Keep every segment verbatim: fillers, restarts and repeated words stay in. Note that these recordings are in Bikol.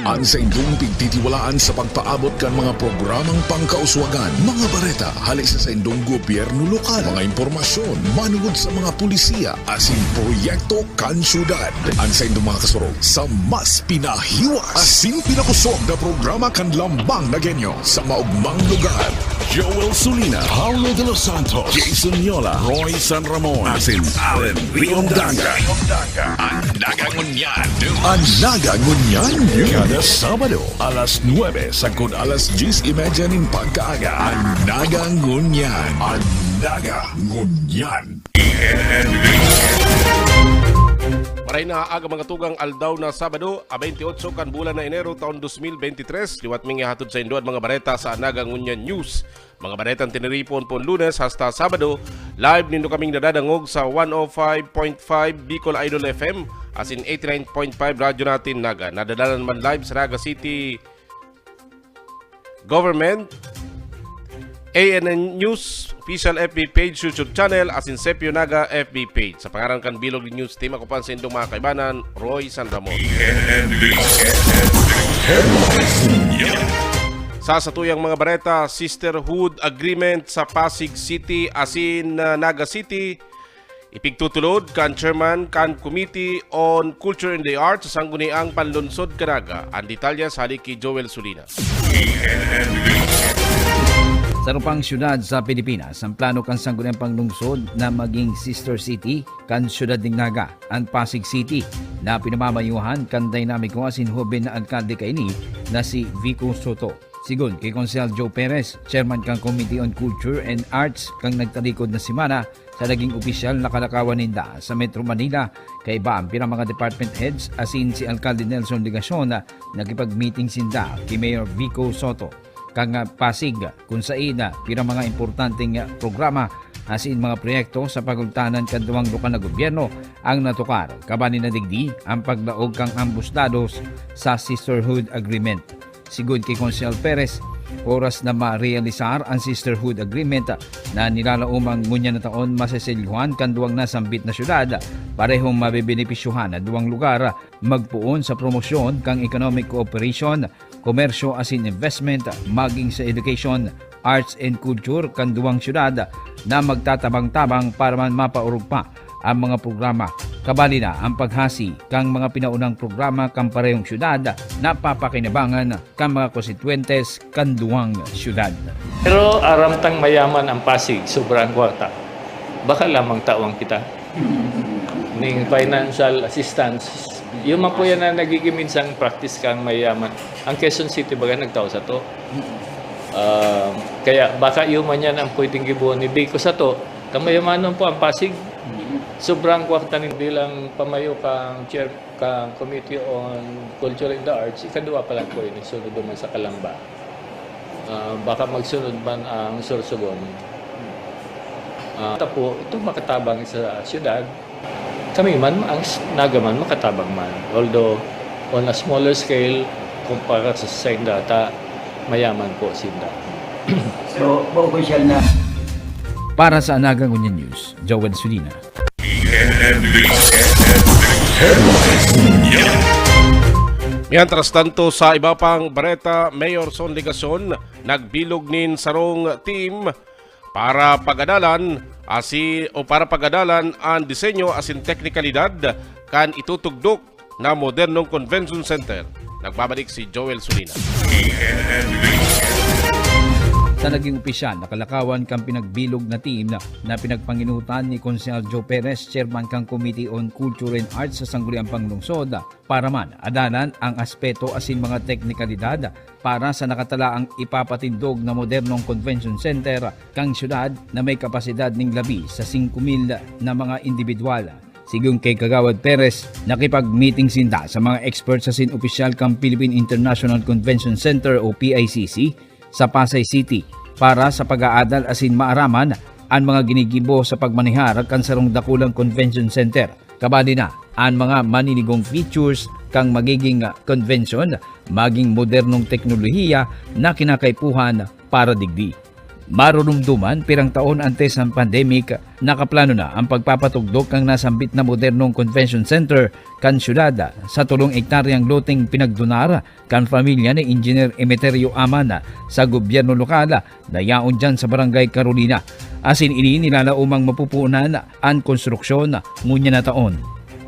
An saindong pigtitiwalaan sa pagpaabot kan mga programang pangkauswagan, mga bareta hale sa saindong gobyerno lokal, mga impormasyon manugod sa mga pulisiya asin proyekto kan syudad. An saindong mga kasurog sa mas pinahiwas asin pinakosog na programa kan Lambang na Genyo sa maogmang lugar. Joel Sulina, Paulo de los Santos, Jason Yola, Roy San Ramon, asin Allen Riondanga. An Naga Ngunyan News. An Naga Ngunyan News. Kada Sabado, alas nuebe sagkod alas dyes y media nin pagkaaga. An Naga Ngunyan. An Naga Ngunyan. Maray na aga, mga tugang, aldaw na Sabado, a twenty-eight kan bulan na Enero, taon dos mil bente tres. Liwat ming ihatod saindo an mga bareta sa Naga Ngunyan News. Mga baretang tiniripon pon Lunes hasta Sabado, live nindo kaming nadadangog sa one oh five point five Bicol Idol F M, asin eighty-nine point five Radyo Natin Naga. Nadadalan man live sa Naga City Government, A N N News, official F B page, YouTube channel, asin Sepio Naga F B page. Sa pangaran kan Bilog News Team, ako pa an saindong mga kaibanan, Roy San Ramon. Sa satuyang mga bareta, Sisterhood Agreement sa Pasig City asin, ah, Naga City, ipigtutulod kan chairman kan Committee on Culture and the Arts sa Sangguniang Panlunsod kan Naga. An detalye hale ki Joel Sulina. Saro pang syudad sa Pilipinas an plano kan Sangguniang Panlungsod na maging sister city kan syudad nin Naga, an Pasig City, na pinamamayuhan kan dinamiko asin hoben na alkalde kaini na si Vico Sotto. Sigon ki Konsehal Joe Perez, chairman kan Committee on Culture and Arts, kan nagtalikod na semana, sa naging opisyal na kalakawan ninda sa Metro Manila, kaiba an pira mga department heads asin si Alkalde Nelson Legacion, nakipag-meeting sinda ki Mayor Vico Sotto kan, ah, Pasig, kun saen, ah, pira mga importanteng, ah, programa asin mga proyekto sa pagultanan kan duwang lokal na gobyerno ang natukar. Kabali na digdi an paglaog kan ambos lados sa Sisterhood Agreement. Sigon ki Konsehal Perez, oras na marealisar an Sisterhood Agreement na nilalaom an ngunyan na taon, maseselyohan kan duwang nasambit na syudad, parehong mabebenepisyohan an duwang lugar magpoon sa promosyon kan economic cooperation, komersyo asin investment, maging sa education, arts and culture kan duwang syudad na magtatabang-tabang para man mapaorog pa ang mga programa. Kabali na an paghasi kan mga pinaunang programa kan parehong syudad na papakinabangan kan mga konstituyentes kan duwang syudad. Pero aram tang mayaman ang Pasig, sobra ang kwarta. Baka lamang tawan kita ning financial assistance. Yun man po yan na nagiging minsang practice kang mayaman. Ang Quezon City baga nagtao sato. Ah, kaya baka yun man yan ang pwedeng gibohon ni Vico Sotto. Kamayamanon po ang Pasig. Sobrang kwarta nin bilang pamayo kang chair, kang Committee on Culture and the Arts, ikadwa pa lang po yun, sunod naman sa Calamba. Ah, baka magsunod man ang Sorsogon. Ah, ta po, ito makatabang sa syudad. Kami man, ang s-, Naga man, makatabang man. Although, on a smaller scale, kumpara sa, sa Indata, mayaman po sinda. So, maopisyal na. Para sa Naga Ngunyan News, Joel Sulina. Mientras tanto, sa iba pang bareta, Mayor Son Legacion nagbilog nin sarong team para pagadalan asi-, o para pagadalan an disenyo asin teknikalidad kan itutugdok na modernong convention center. Nagbabalik si Joel Sulina. Sa naging opisyal na kalakawan kan pinagbilog na team na, na pinagpanginutan ni Konsehal Joe Perez, chairman kan Committee on Culture and Arts sa Sangguniang Panglungsod, para man adalan ang aspeto asin mga teknikalidad para sa nakatalaang ipapatindog na modernong convention center kan syudad na may kapasidad ning labi sa singko mil na mga indibidwal. Sigon ki Kagawad Perez, nakipag-meeting sinda sa mga experts asin opisyal kan Philippine International Convention Center o P I C C sa Pasay City para sa pag-aadal asin maaraman an mga ginigibo sa pagmanehar kan sarong dakulang convention center. Kabali na an mga maninigong features kan magiging convention, maging modernong teknolohiya na kinakaipuhan para digdi. Marurumduman, pirang taon antes ang pandemic, nakaplano na ang pagpapatugdok kan nasambit na modernong convention center kan syudad. Sa tolong ektaryang loteng pinagdunar kan pamilya ni Engineer Emeterio Aman sa gobyerno lokal, na yaon diyan sa Barangay Carolina. Asin ini nilalaomang mapupunan an konstruksyon ngunyan na taon.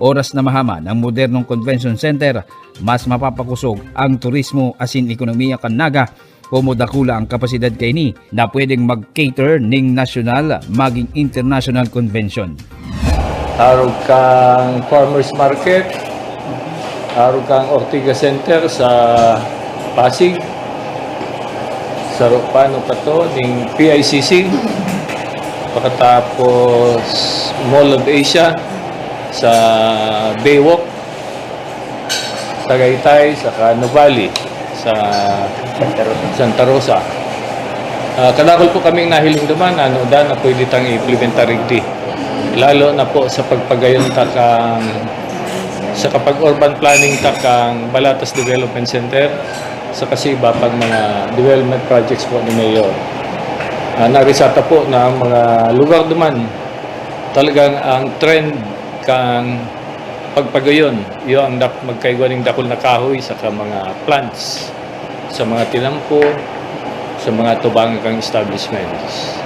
Oras na mahaman ang modernong convention center, mas mapapakosog ang turismo asin ekonomiya kan Naga, komo dakula ang kapasidad kaini na pwedeng mag-cater ning nasyonal maging international convention. Arog kang farmers market, arog kang Ortigas Center sa Pasig, saro pa, ano pa to, ning P I C C, pakatapos Mall of Asia sa Baywalk, Tagaytay, saka Nuvali sa Santa Rosa. Ah, kadakul po kaming nahiling duman, ano, dan na pwede tang i-implementar digdi. Lalo na po sa pagpagayon ta kang, sa kapag-urban planning ta kang Balatas Development Center, sa kasi iba pang mga development projects po ni Mayor. Ah, narisata po na ang mga lugar duman, talagang ang trend kang pagpagayon, iyo ang dap-, magkaigwa ning dakul na kahoy saka mga plants sa mga tinampo, sa mga tubangan kang establishments.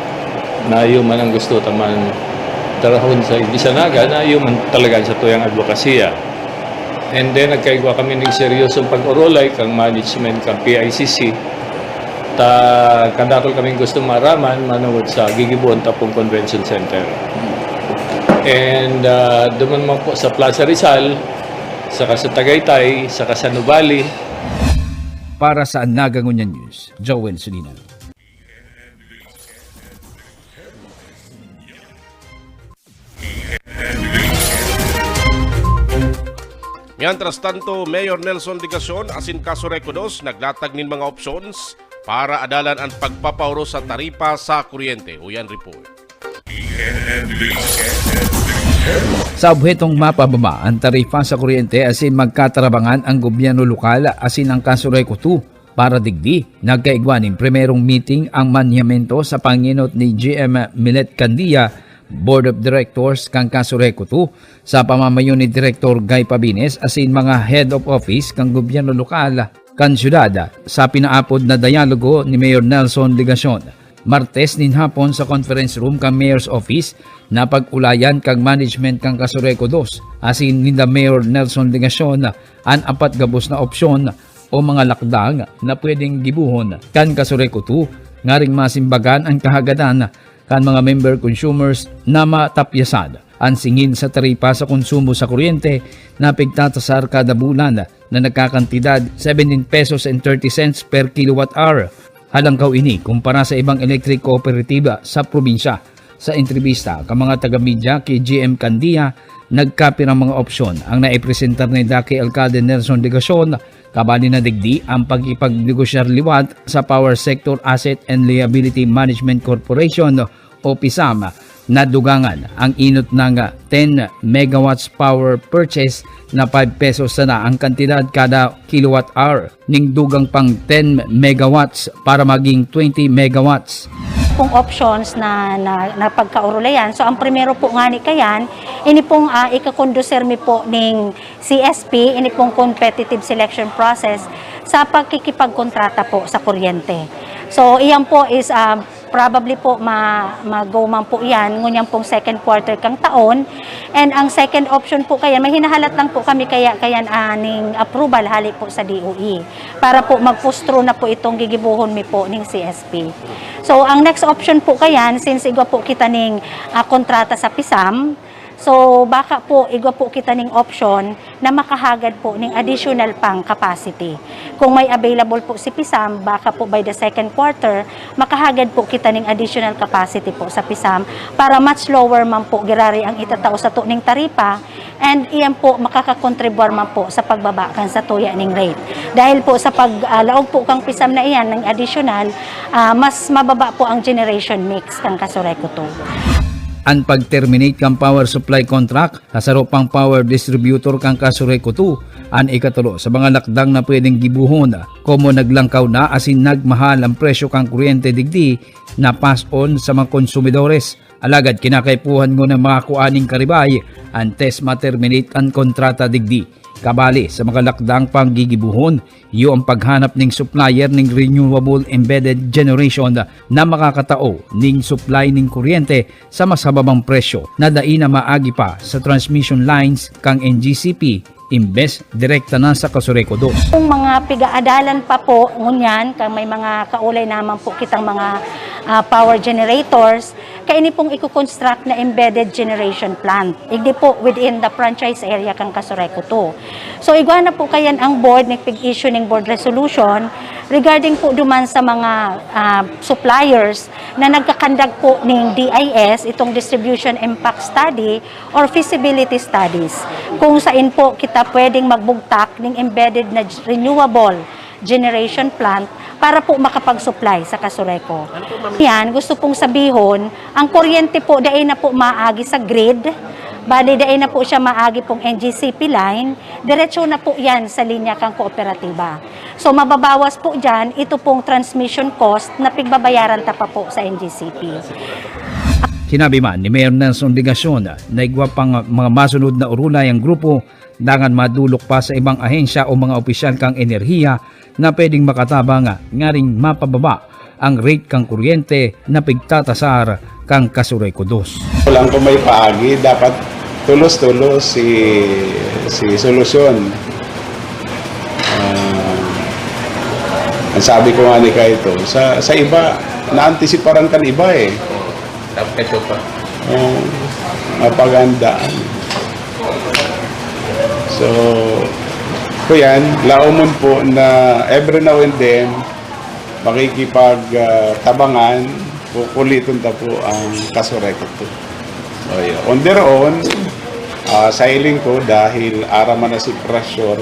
Na iyo man ang gusto ta man darahon sa Iglesia Naga, na iyo man talaga sa tuyang advokasya. And then, nagkaigwa kami ning seryosong pag-orolay kang management kang P I C C. Ta, kadakul kaming gusto maaraman manongod sa gigibohon ta pong convention center. And, ah, duman man po sa Plaza Rizal, saka sa Tagaytay, saka sa Nuvali. Para sa Naga Ngunyan News, Joel Sulina. Mientras tanto, Mayor Nelson Digacion asin Casureco dos naglatag nin mga options para adalan an pagpapaoros sa taripa sa kuryente. Uyan report. Sa obhetong mapababa an taripa sa kuryente asin magkatarabangan ang gobyerno lokal asin ang Casureco two, para digdi, nagkaigwa nin primerong meeting ang manyamento sa pangenot ni G M Milet Candia, Board of Directors kan Casureco two, sa pamamayo ni Direktor Guy Pabines asin mga head of office kan gobyerno lokal kan syudad, sa pinaapod na dialogo ni Mayor Nelson Legacion. Martes nin hapon sa conference room kan Mayor's Office, napag-ulayan kan management kan Casureco dos asin ninda Mayor Nelson Legacion an apat gabos na opsyon o mga lakdang na pwedeng gibohon kan Casureco two, ngaring masimbagan an kahagadan kan mga member consumers na matapyasan. An singil sa taripa sa konsumo sa kuryente na pigtatasar kada bulan na nagkakantidad seventeen pesos and thirty cents per kilowatt hour. Halangkaw ini kumpara sa ibang electric kooperatiba sa probinsya. Sa entrebista kan mga taga-media ki G M Candia, nagkapirang mga opsyon ang naipresentar ninda ki Alkalde Nelson Legacion, kabali na digdi ang pagkipagnegosyar liwat sa Power Sector Asset and Liability Management Corporation o PISAM na dugangan ang inot ng ten megawatts power purchase na five pesos sana ang kantidad kada kilowatt hour, ning dugang pang ten megawatts para maging twenty megawatts. Pong options na, na, na pagkaurulayan. So, ang primero po ngani kayan, ini pong, ah, ikakonducir mi po ning C S P, ini pong competitive selection process sa pagkikipagkontrata po sa kuryente. So, iyan po is, ah, probably po ma-, mag-go man po iyan, ngunyan pong second quarter kang taon. And ang second option po kayan, may hinahalat lang po kami kaya, kayan aning approval hali po sa D O E. Para po magpustro na po itong gigibohon mi po ning C S P. So, ang next option po kayan, since igwa po kita ning, ah, kontrata sa PISAM, so, baka po, igwa po kita ning option na makahagad po ning additional pang capacity. Kung may available po si PISAM, baka po by the second quarter, makahagad po kita ning additional capacity po sa PISAM para much lower man po girari ang itatao sato ning taripa, and iyan po makakakontribwar man po sa pagbaba kan satuya ning rate. Dahil po sa pag, ah, laog po kang PISAM na iyan ng additional, ah, mas mababa po ang generation mix kan Casureco two. an pag-terminate kan power supply contract sa saro pang power distributor kan Casureco two, an ikatulo sa mga lakdang na pwedeng gibohon, komo naglangkaw na asin nagmahal an presyo kan kuryente digdi na pass-on sa mga konsumidores. Alagad kinakaipuhan ngunang makakua nin karibay an TESMA terminate an kontrata digdi. Kabali sa mga lakdang panggigibohon, iyo an paghanap nin supplier nin renewable embedded generation na makakatao nin supply nin kuryente sa mas hababang presyo na dai na maagi pa sa transmission lines kan N G C P imbes direkta na sa Casureco dos. Kung mga pigaadalan pa po ngunyan, kang may mga kaulay naman po kitang mga ah, power generators, kaini pong i-construct na embedded generation plant. Igdi po within the franchise area kang Casureco two. So igwa na po kayan ang board nagpig-issue ning board resolution regarding po duman sa mga ah, suppliers na nagkakandag po ning D I S, itong distribution impact study or feasibility studies, kung sain po kita pwedeng magbugtak ning embedded na renewable generation plant para po makapag-supply sa Casureco. Yan, gusto pong sabihon, ang kuryente po dai na po maagi sa grid, bali dai na po siya maagi pong N G C P line, diretso na po yan sa linya kang kooperatiba. So mababawas po dyan ito pong transmission cost na pigbabayaran ta pa po sa N G C P. Sinabi man ni Mayor Nelson Legacion na igwa pang mga masunod na urulay ang grupo dangan madulok pa sa ibang ahensya o mga opisyal kan enerhiya na pwedeng makatabang nganing mapababa ang rate kan kuryente na pigtatasar kan Casureco dos. Kulang kung may paagi, dapat tulos-tulos si si solusyon. Ah, ang sabi ko nga ni Kaito, sa sa iba, naantisiparan kan iba eh. Dapat ito pa. Oh, mapagandaan. So, ko yan, laomon po na every now and then, makikipagtabangan, kukuliton ta po ang Casureco two. Oh, yeah. On their own, ah, sa hiling ko, dahil ara man na si pressure,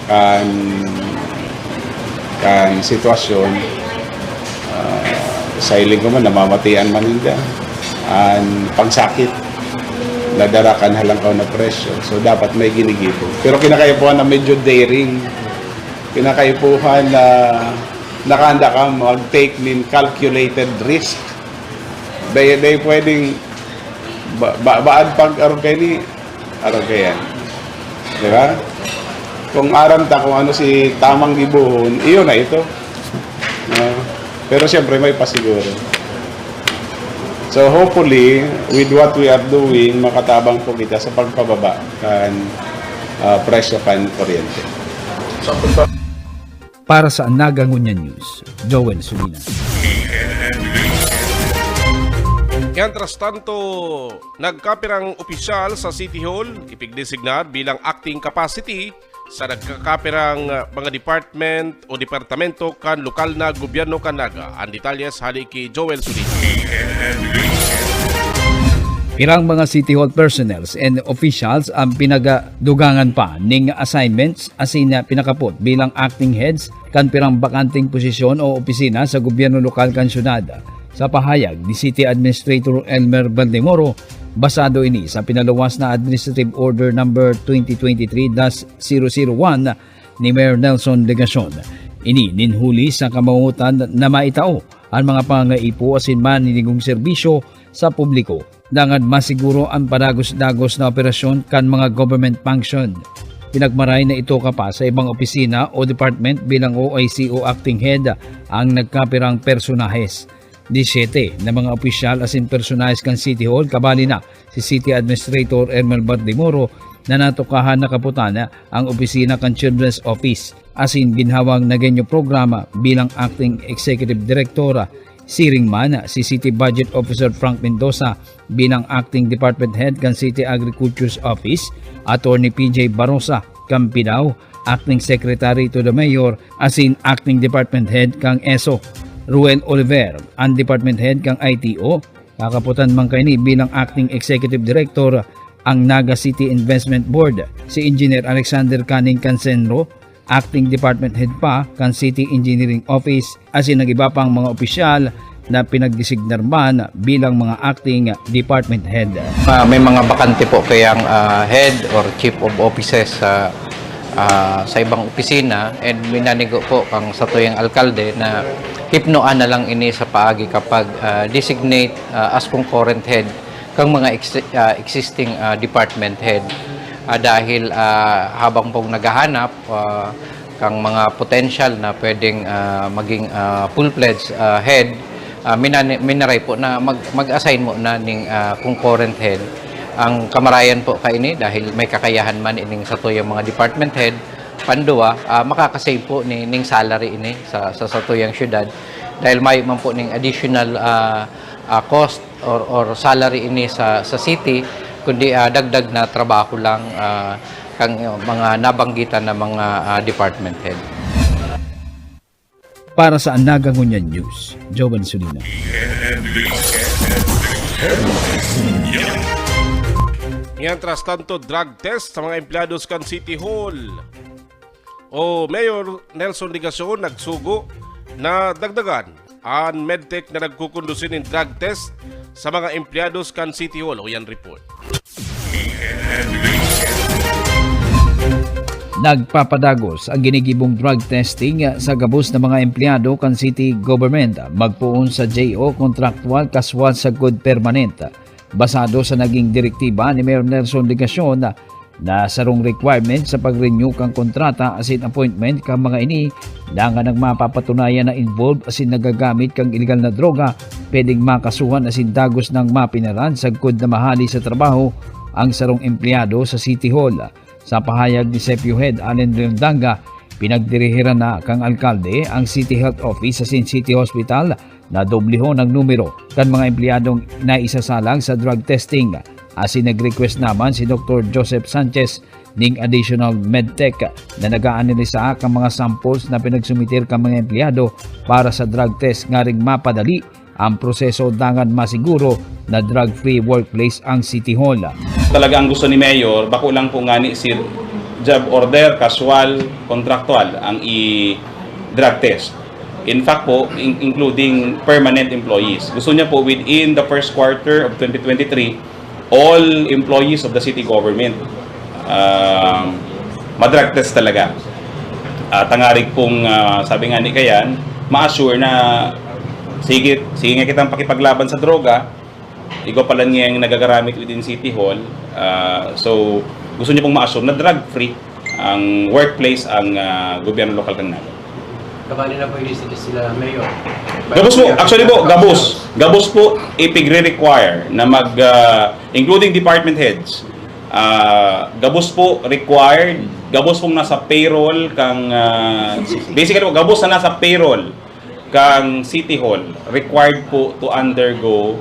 kan kan sitwasyon, ah, sa hiling ko man, namamatian man ninda an pagsakit na dara kan halangkaw na presyo. So, dapat may ginigibo. Pero kinakaipuhan na medyo daring. Kinakaipuhan na nakahanda ka mag-take nin calculated risk. Dai, dai pwedeng ba, ba, baad pag arog kaini, arog kaiyan. Di ba? Kung aram ta kung ano si tamang gibohon, iyo na ito. No? Pero siyempre, may pasiguro. So hopefully, with what we are doing, makatabang po kita sa pagpababa kan ah, presyo kan kuryente. Para sa Naga Ngunyan News, Joel Sulina. Mientras tanto, nagkapirang opisyal sa City Hall ipigdesignar bilang acting capacity sa nagkakapirang mga department o departamento kan lokal na gobyerno kan Naga. An detalyes hali ki Joel Sulina. Pirang mga City Hall personnels and officials ang pinagadugangan pa ning assignments asin pinakapot bilang acting heads kan pirang bakanteng posisyon o opisina sa gobyerno lokal kan syudad. Sa pahayag ni City Administrator Elmer Baldemoro, basado ini sa pinaluwas na Administrative Order Number twenty twenty-three dash zero zero one ni Mayor Nelson Legacion. Ini nin huli sa kamawotan na maitao an mga pangangaipo asin maninigong serbisyo sa publiko. Dangan masiguro an padagos-dagos na operasyon kan mga government function. Pinagmaray na itoka pa sa ibang opisina o department bilang O I C o acting head ang nagkapirang personahes. Disiyete na mga opisyal asin personahes kan City Hall, kabali na si City Administrator Elmer Bardemoro na natukahan na kaputan ang opisina kan Children's Office asin ginhawang Nagueño Programa bilang Acting Executive Director. Siring man si City Budget Officer Frank Mendoza bilang Acting Department Head kan City Agriculture's Office, Attorney P J Barosa kan PDAO, Acting Secretary to the Mayor, asin Acting Department Head kan ESO, Ruel Oliver, an Department Head kan I T O. Kakaputan man kaini bilang Acting Executive Director ang Naga City Investment Board, si Engineer Alexander Canning Cancenro, Acting Department Head pa kan City Engineering Office, asin nag-iba pang mga opisyal na pinagdesignar man bilang mga acting department head. Ah, may mga bakante po kayang ah, head or chief of offices sa ah, sa ibang opisina, and minanigo po kang satuyang alkalde na hipnoan na lang ini sa paagi kapag ah, designate ah, as concurrent head kang mga ex- ah, existing ah, department head. Ah, dahil ah, habang pong naghahanap ah, kang mga potential na pwedeng ah, maging ah, full-fledged ah, head, ah, minani- minaray po na mag- mag-assign muna ning ah, concurrent head. Ang kamarayan po kaini, dahil may kakayahan man ining satuyang mga department head, pandua, ah, makakasave po ni ning salary ini sa sa satuyang syudad, dahil mayo man po ning additional ah, ah, cost or or salary ini sa sa city, kundi ah, dagdag na trabaho lang ah, kang mga nabanggitan na mga ah, department head. Para sa Anaga Ngunyan News, Joven Solina. Mientras tanto, drug test sa mga empleyados kan City Hall. O Mayor Nelson Legacion nagsugo na dagdagan an medtech na nagkukondusi nin drug test sa mga empleyados kan City Hall. O yan report. Nagpapadagos ang ginigibong drug testing sa gabos na mga empleyado kan city government, magpoon sa J O, contractual, kaswal sagkod permanent. Basado sa naging direktiba ni Mayor Nelson Legacion na sarong requirement sa pag-renew kan kontrata asin appointment kan mga ini, dangan ang mapapatunayan na involved asin nagagamit kan iligal na droga, pwedeng makasuhan asin dagos nang mapinaran sagkod na mahali sa trabaho ang sarong empleyado sa City Hall. Sa pahayag ni Sepiu Head Allen Leondanga, pinagdirihiran na kan alkalde ang City Health Office asin City Hospital na doblehon ang numero kan mga empleyadong naisasalang sa drug testing. Asin nag-request naman si Doktor Joseph Sanchez ning additional medtech na nag-aanalisa kan mga samples na pinagsumiter kan mga empleyado para sa drug test, ngaring mapadali ang proseso dangan masiguro na drug-free workplace ang City Hall. Talaga ang gusto ni Mayor, bako lang po ngani si job order, casual, contractual ang i-drug test. In fact po, in- including permanent employees. Gusto niya po within the first quarter of twenty twenty-three, all employees of the city government um, ma-drug test talaga. At tangarig pong, ah, sabi nga ni Kayan, ma-assure na sige, sige nga kitang pakipaglaban sa droga, igwa pa lang ngayang nagagaramit within City Hall. Ah, so, gusto niya pong ma-assure na drug-free ang workplace, ang ah, gobyerno lokal kan Naga. Kabali na po inisip sila, Mayor. Gabos po, actually po, gabos. Gabos po, ipigre-require na mag, ah, including department heads, ah, gabos po required, gabos pong nasa payroll kang, ah, basically po, gabos na nasa payroll kang City Hall, required po to undergo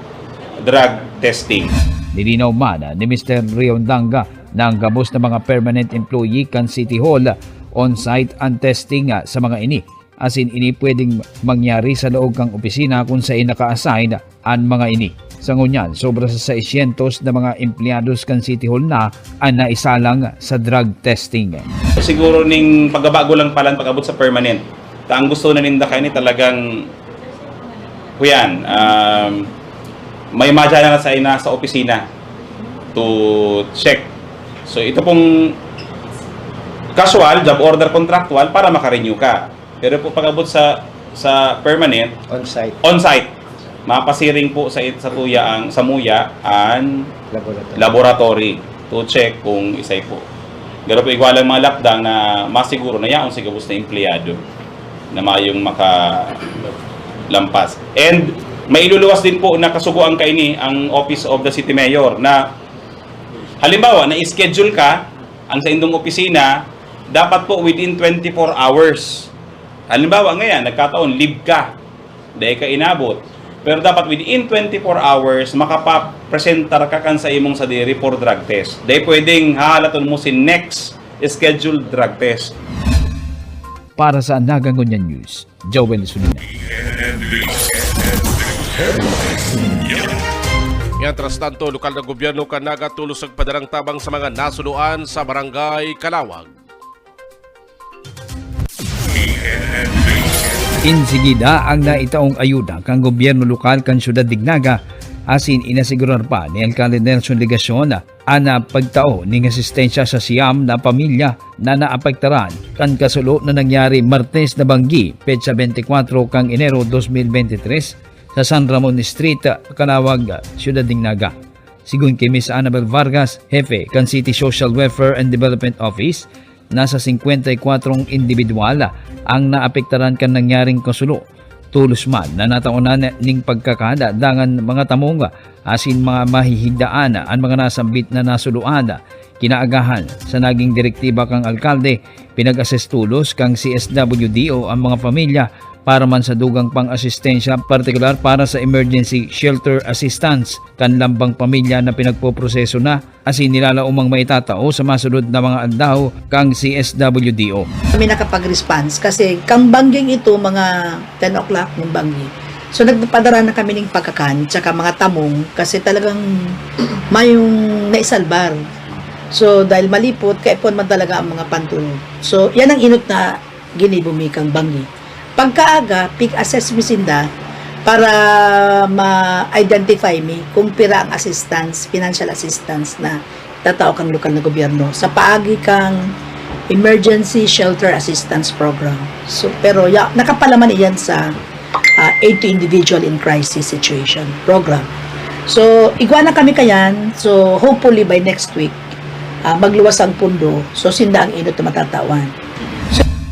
drug testing. Nilinaw man ni Mister Leondanga na ang gabos na mga permanent employee kan City Hall, on-site ang testing sa mga ini. Asin ini pwedeng mangyari sa laog kan opisina kung saen naka-assign an mga ini. Sa ngunyan, sobra sa seiscientos na mga empleyados kan City Hall na an naisalang sa drug testing. Siguro ning pagbabago lang pala pag-abot sa permanent. Ta ang gusto na ninda kaini talagang, kuyan, um, may madya na sa ina sa opisina to check. So ito pong casual, job order, contractual para makarenew ka. Pero po pag-abot sa sa permanent, On-site. On-site. Mapasiring po sa sa tuya ang sa muya ang Laboratory. laboratory to check kung isay po. Pero po igwa lang mga lapdang na masiguro na yaon si gabos na empleyado na mayong makalampas. And may iluluwas din po na kasugoan kaini ang Office of the City Mayor na halimbawa na schedule ka ang sa indong opisina dapat po within twenty-four hours. Halimbawa ngayon nagkataon leave ka, dahil ka inabot. Pero dapat within twenty-four hours, makapapresentar ka kan sa imong sadiri for drug test. Dahil pwedeng hahalaton mo si next scheduled drug test. Para sa Naga Ngunyan News, Joel Sulina. Mientras tanto, lokal na gobyerno kan Naga tolos nagpadarang tabang sa mga nasuluan sa Barangay Calawag. Insigida ang naitaong ayuda kan gobyerno lokal kan Syudad Dignaga, asin inasigurar pa ni Alkalde Nelson Legacion an pagtao ning asistensya sa siyam na pamilya na naapektaran kan kasulo na nangyari Martes na banggi, petsa twenty-four kan Enero dos mil bente tres, sa San Ramon Street, Calawag, Syudad Dignaga. Sigon ki Miss Annabel Vargas, hepe kan City Social Welfare and Development Office, nasa singkwenta y kwatro individual ang naapektaran kan nangyaring kasulo. Tolos man na nataonan ning pagkakan dangan mga tamong asin mga mahihigdaan an mga nasambit na nasuloan. Kinaagahan sa naging direktiba kang alkalde, pinag-assess tolos kang C S W D O ang mga pamilya para man sa dugang pang-asistensya, partikular para sa emergency shelter assistance kan lambang pamilya na pinagpoproseso na asin nilalaomang maitatao sa masunod na mga aldaw kang C S W D O. Kami nakapag-response kasi kang bangging ito, mga ten o'clock ning banggi. So, nagpadara na kami ning pagkakan tsaka mga tamong kasi talagang mayong naisalbar. So, dahil malipot, kaipon man talaga ang mga pantulog. So, yan ang inot na ginibo mi kang banggi. Pagkaaga, pig-assess mi sinda para ma-identify mi kung pira ang assistance, financial assistance na tatao kang lokal na gobyerno sa paagi kang Emergency Shelter Assistance Program. So, pero ya, nakapalaman iyan sa ah, Aid to Individual in Crisis Situation Program. So, igwa na kami kayan. So, hopefully by next week, ah, magluwas ang pundo. So, sinda ang inot na matatawan.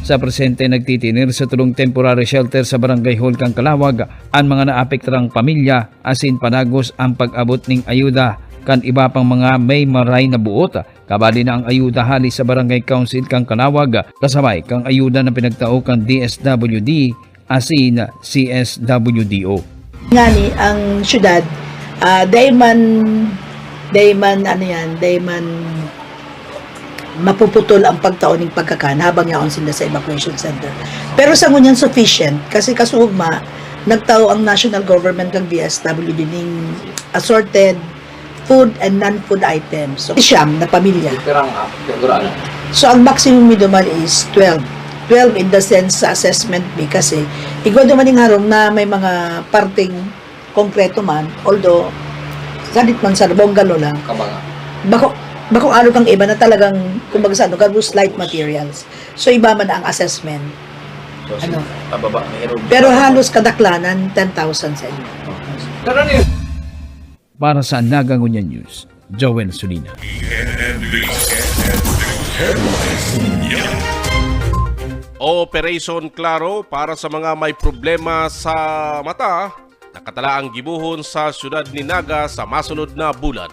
Sa presente, nagtitinir sa tulong temporary shelter sa Barangay Hall kan Calawag an mga naapektarang pamilya, asin padagos ang pag-abot ning ayuda kan iba pang mga may maray na buot. Kabali na ang ayuda hali sa Barangay Council kan Calawag, kasabay kang ayuda na pinagtao kan D S W D asin C S W D O. Ngani ang syudad, ah, dai man, dai man, ano yan, dai man mapuputol ang pagtao ning pagkakan habang yaon sinda sa evacuation center. Pero sa ngunyan sufficient, kasi kasuugma, nagtao ang national government kag D S W D ning assorted food and non-food items. So, siyam na pamilya. Pirang, ah, siguro ano? So, ang maximum mi duman is twelve. Twelve in the sense sa assessment mi kasi igwa duman ning harong na may mga parteng konkreto man, although sadit man sa bungalow lang. Kabanga. Bako, bako aro kang iba na talagang, kumbaga sa ano, gabos light materials. So, iba man ang assessment. So, ano? Pababa, mayroon. Pero halos kadaklanan, ten thousand sa inyo. Pero ano yun? Para sa Naga Ngunyan News, Joel Solina. Operation Klaro para sa mga may problema sa mata, nakatalaang gibohon sa siyudad ni Naga sa masunod na bulan.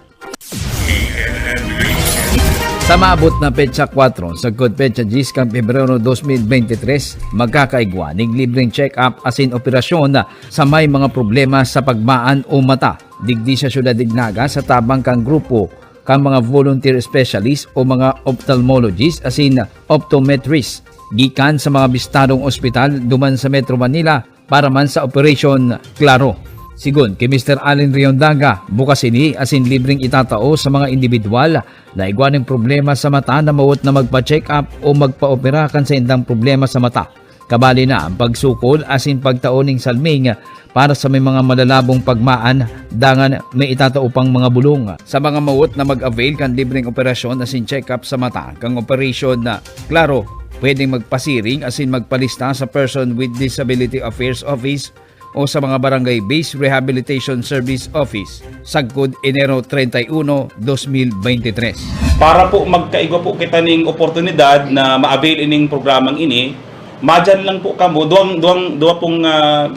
Sa maabot na petsa kwatro, sagkod petsa dyes kan Pebrero dos mil bente tres, magkakaigwa ning libreng check-up asin operasyon sa may mga problema sa pagmaan o mata. Digdi sa Syudad de Naga, sa tabang kan grupo kan mga volunteer specialist o mga ophthalmologist asin optometrist gikan sa mga bistadong ospital duman sa Metro Manila para man sa Operation Klaro. Sigon ki Mister Allen Riondaga, bukas ini asin libreng itatao sa mga indibidwal na igwa nin problema sa mata na mawot na magpa-check-up o magpaopera kan saindang problema sa mata. Kabali na ang pagsukol asin pagtao ning salming para sa may mga malalabong pagmaan, dangan may itatao pang mga bulong. Sa mga mawot na mag-avail kan libreng operasyon asin check-up sa mata, kang operasyon na Klaro, pwedeng magpasiring asin magpalista sa Person with Disability Affairs Office o sa mga Barangay-Based Rehabilitation Service Office, sagkod Enero treinta y uno, dos mil bente tres. Para po magkaigwa po kita ning oportunidad na ma-avail ining programang ini, madyan lang po kamo, duwang, duwang, duwa pong, ah,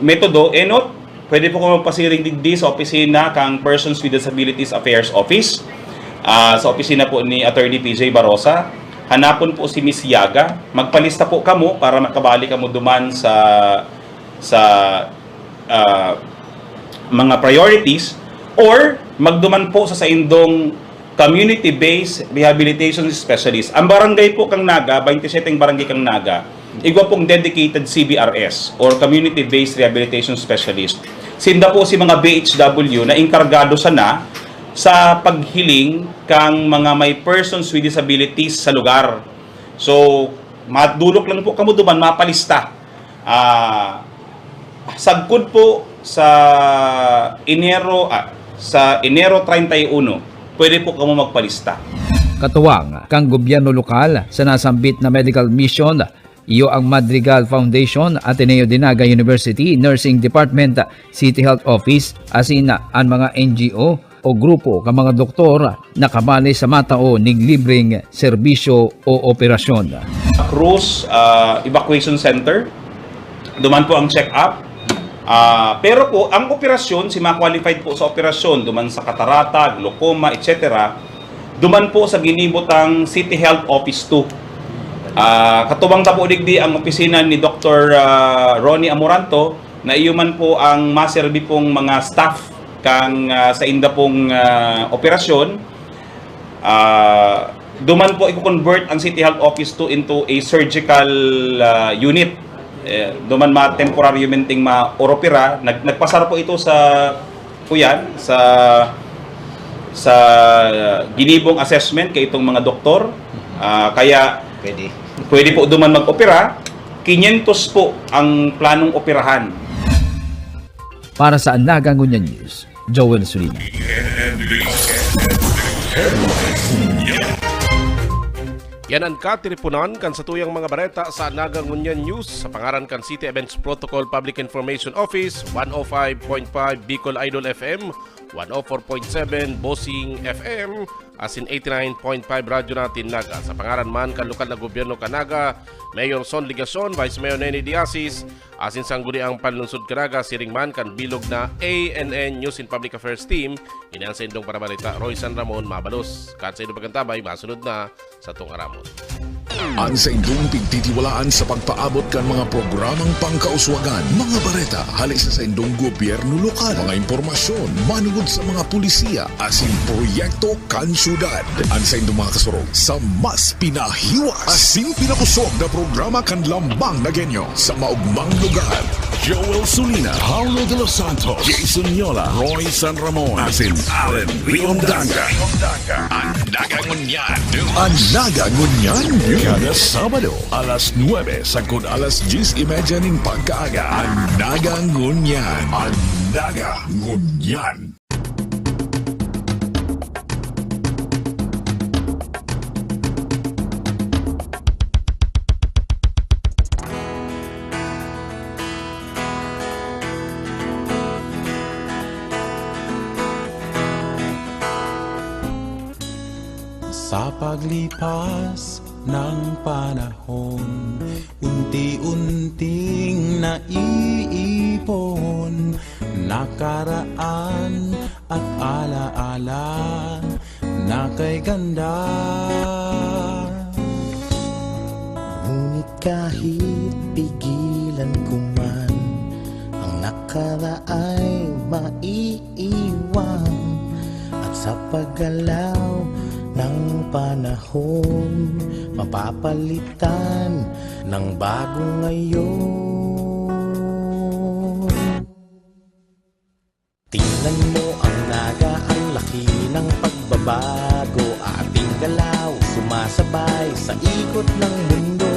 metodo, enot, pwede po kamo magpasiring digdi sa opisina kang Persons with Disabilities Affairs Office, ah, sa opisina po ni Attorney P J Barosa. Hanapon po si Miss Yaga. Magpalista po kamo para makabali kamo duman sa, sa, ah, mga priorities, or magduman po sa saindong community-based rehabilitation specialist. Ang barangay po kang Naga, baynte siyete ang barangay kang Naga, igwa pong dedicated C B R S or community-based rehabilitation specialist. Sinda po si mga B H W na inkargado sana sa paghiling kang mga may persons with disabilities sa lugar. So, madulok lang po kamo duman, mapalista. Ah, sagkod po sa Enero, ah, sa Enero treinta y uno, pwede po kamo magpalista. Katuwang kan gobyerno lokal sa nasambit na medical mission, iyo ang Madrigal Foundation, Ateneo de Naga University, Nursing Department, City Health Office, asin an mga N G O o grupo kan mga doktor na kabali sa matao ning libreng serbisyo o operasyon. Cruz, ah, Evacuation Center, duman po ang check-up. Ah, pero po, ang operasyon, si mga qualified po sa operasyon, duman sa katarata, glaucoma, et cetera, duman po sa ginibotang City Health Office two. Ah, katubang ta po digdi ang opisina ni Doktor, ah, Ronnie Amoranto, na iyo man po ang maserbi pong mga staff kan, ah, sainda pong, ah, operasyon. Ah, duman po i-convert ang City Health Office two into a surgical, ah, unit. Eh, duman ma-temporaryo menting ma-oropera. Nag-, nagpasar po ito sa, kuyan, sa, sa ginibong assessment kay itong mga doktor. Ah, kaya Pwede. pwede po duman mag-opera. Quinientos po ang planong operahan. Para sa Naga Ngunyan News, Joel Sulina. Yan an katiriponan kan satuyang mga bareta sa Naga Ngunyan News. Sa pangaran kan City Events Protocol Public Information Office, one oh five point five Bicol Idol F M, one oh four point seven Bossing F M, asin eighty-nine point five Radyo Natin Naga. Sa pangaran man kan lokal na gobyerno kan Naga, Mayor Son Legacion, Vice Mayor Nene Diasis, asin sangguniang panlungsod kan Naga, siring man kan bilog na A N N News and Public Affairs Team, ini an saindong parabareta, Roy San Ramon, mabalos. Kan saindong pagkantabay, masunod na satong aramon. An saindong pigtitiwalaan sa pagpaabot kan mga programang pangkauswagan, mga bareta hale sa saindong gobyerno lokal, mga impormasyon manungod sa mga pulisiya asin proyekto kan syudad. An saindong mga kasurog sa mas pinahiwas asin pinakusog na programa kan Lambang na Genyo sa maogmang lugar. Joel Sulina, Paulo de los Santos, Jason Yola, Roy San Ramon, asin Allen Riondaga. An Naga Ngunyan. An Naga Ngunyan. Kada Sabado, alas nuebe sagkod alas dyes y media nin pagkaaga. An Naga Ngunyan. An Naga Ngunyan. Sa paglipas ng panahon, unti-unting naiipon, nakaraan at alaala na kay ganda. Ngunit kahit pigilan ko man, ang nakaraay maiiwan, at sa paggalaw ng panahon, mapapalitan ng bago ngayon. Tingnan mo ang Naga, ang laki ng pagbabago. Ating galaw, sumasabay sa ikot ng mundo.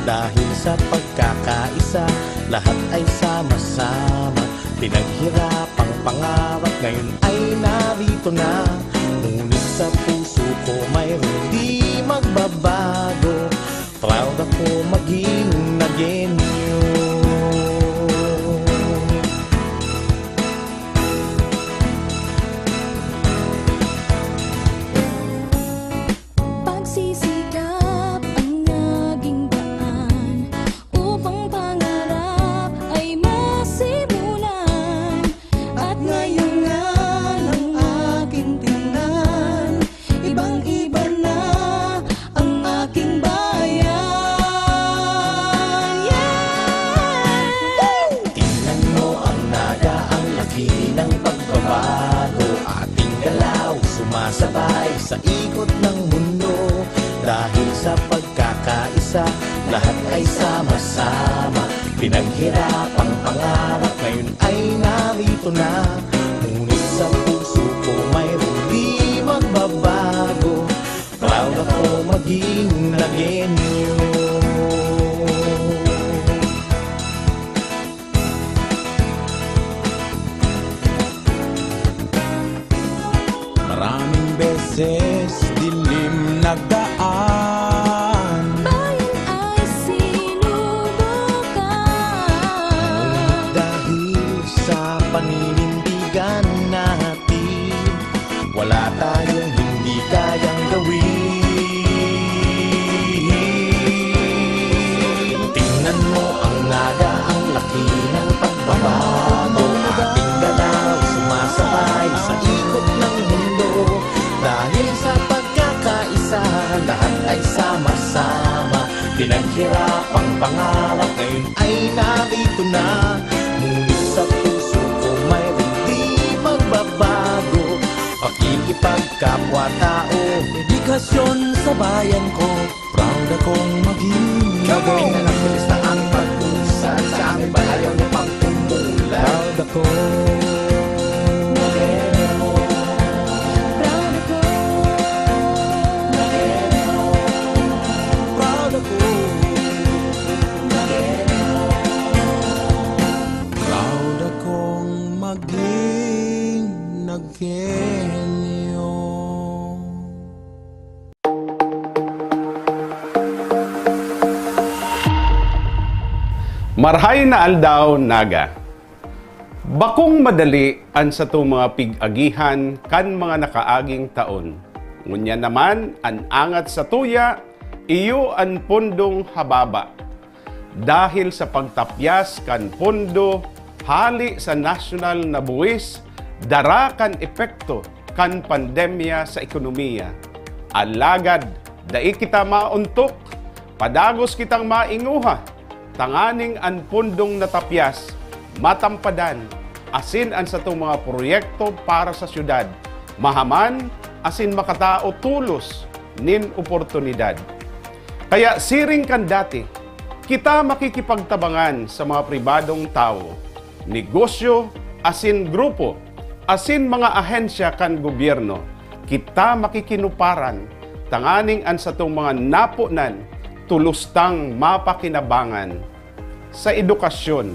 Dahil sa pagkakaisa, lahat ay sama-sama. Pinaghirapang pangarap, ngayon ay narito na. Ngunit sa puso ko, mayroong di magbabago. Proud ako maging Nagueño. Pagsisikap ang naging daan upang pangarap ay masimulan. At ngayon nga nang aking tingnan, ibang-iba na ang aking bayan. Yeah! Tingnan mo ang Naga, ang laki ng pagbabago. Ating galaw, sumasabay sa ikot ng mundo. Dahil sa pagkakaisa, lahat ay sama-sama. Pinaghirapang pangarap, ngayon ay narito na. Ngunit sa puso ko, mayroong di magbabago. Proud ako maging Nagueño. Ses dilim nagdaan. Bayan ay sinubukan. Ngunit dahil sa paninindigan natin, wala tayong hindi kayang gawin. Tingnan mo ang Naga, ang laki ng pagbabago. Ating galaw sumasabay sa ikot ng mundo. Dahil sa pagkakaisa, lahat ay sama-sama. Pinaghirapang pangarap ngayon ay narito na. Ngunit sa puso ko mayroong di magbabago. Pakikipagkapwa-tao, dedikasyon sa bayan ko. Proud akong maging Come on! Maging na lang, bilis na ang pag-usad. Sa amin ba ayaw niyo pang umulan? Proud ako. Proud ako. Proud ako. Proud akong maging Nagueño. Marahay na aldaw, Naga. Bakong madali an satong mga pig-agihan kan mga nakaaging taon. Ngunyan naman, an angat satuya, iyo an pondong hababa. Dahil sa pagtapyas kan pondo hale sa nasyonal na buwis, dara kan epekto kan pandemya sa ekonomiya. Alagad dai kita maontok, padagos kitang mainguha, tanganing an pondong natapyas matampadan, asin an satong mga proyekto para sa syudad mahaman asin makatao tolos nin oportunidad. Kaya siring kan dati, kita makikipagtabangan sa mga pribadong tawo, negosyo, asin grupo, asin mga ahensya kan gobyerno. Kita makikinuparan tanganing an satong mga naponan tolos tang mapakinabangan. Sa edukasyon,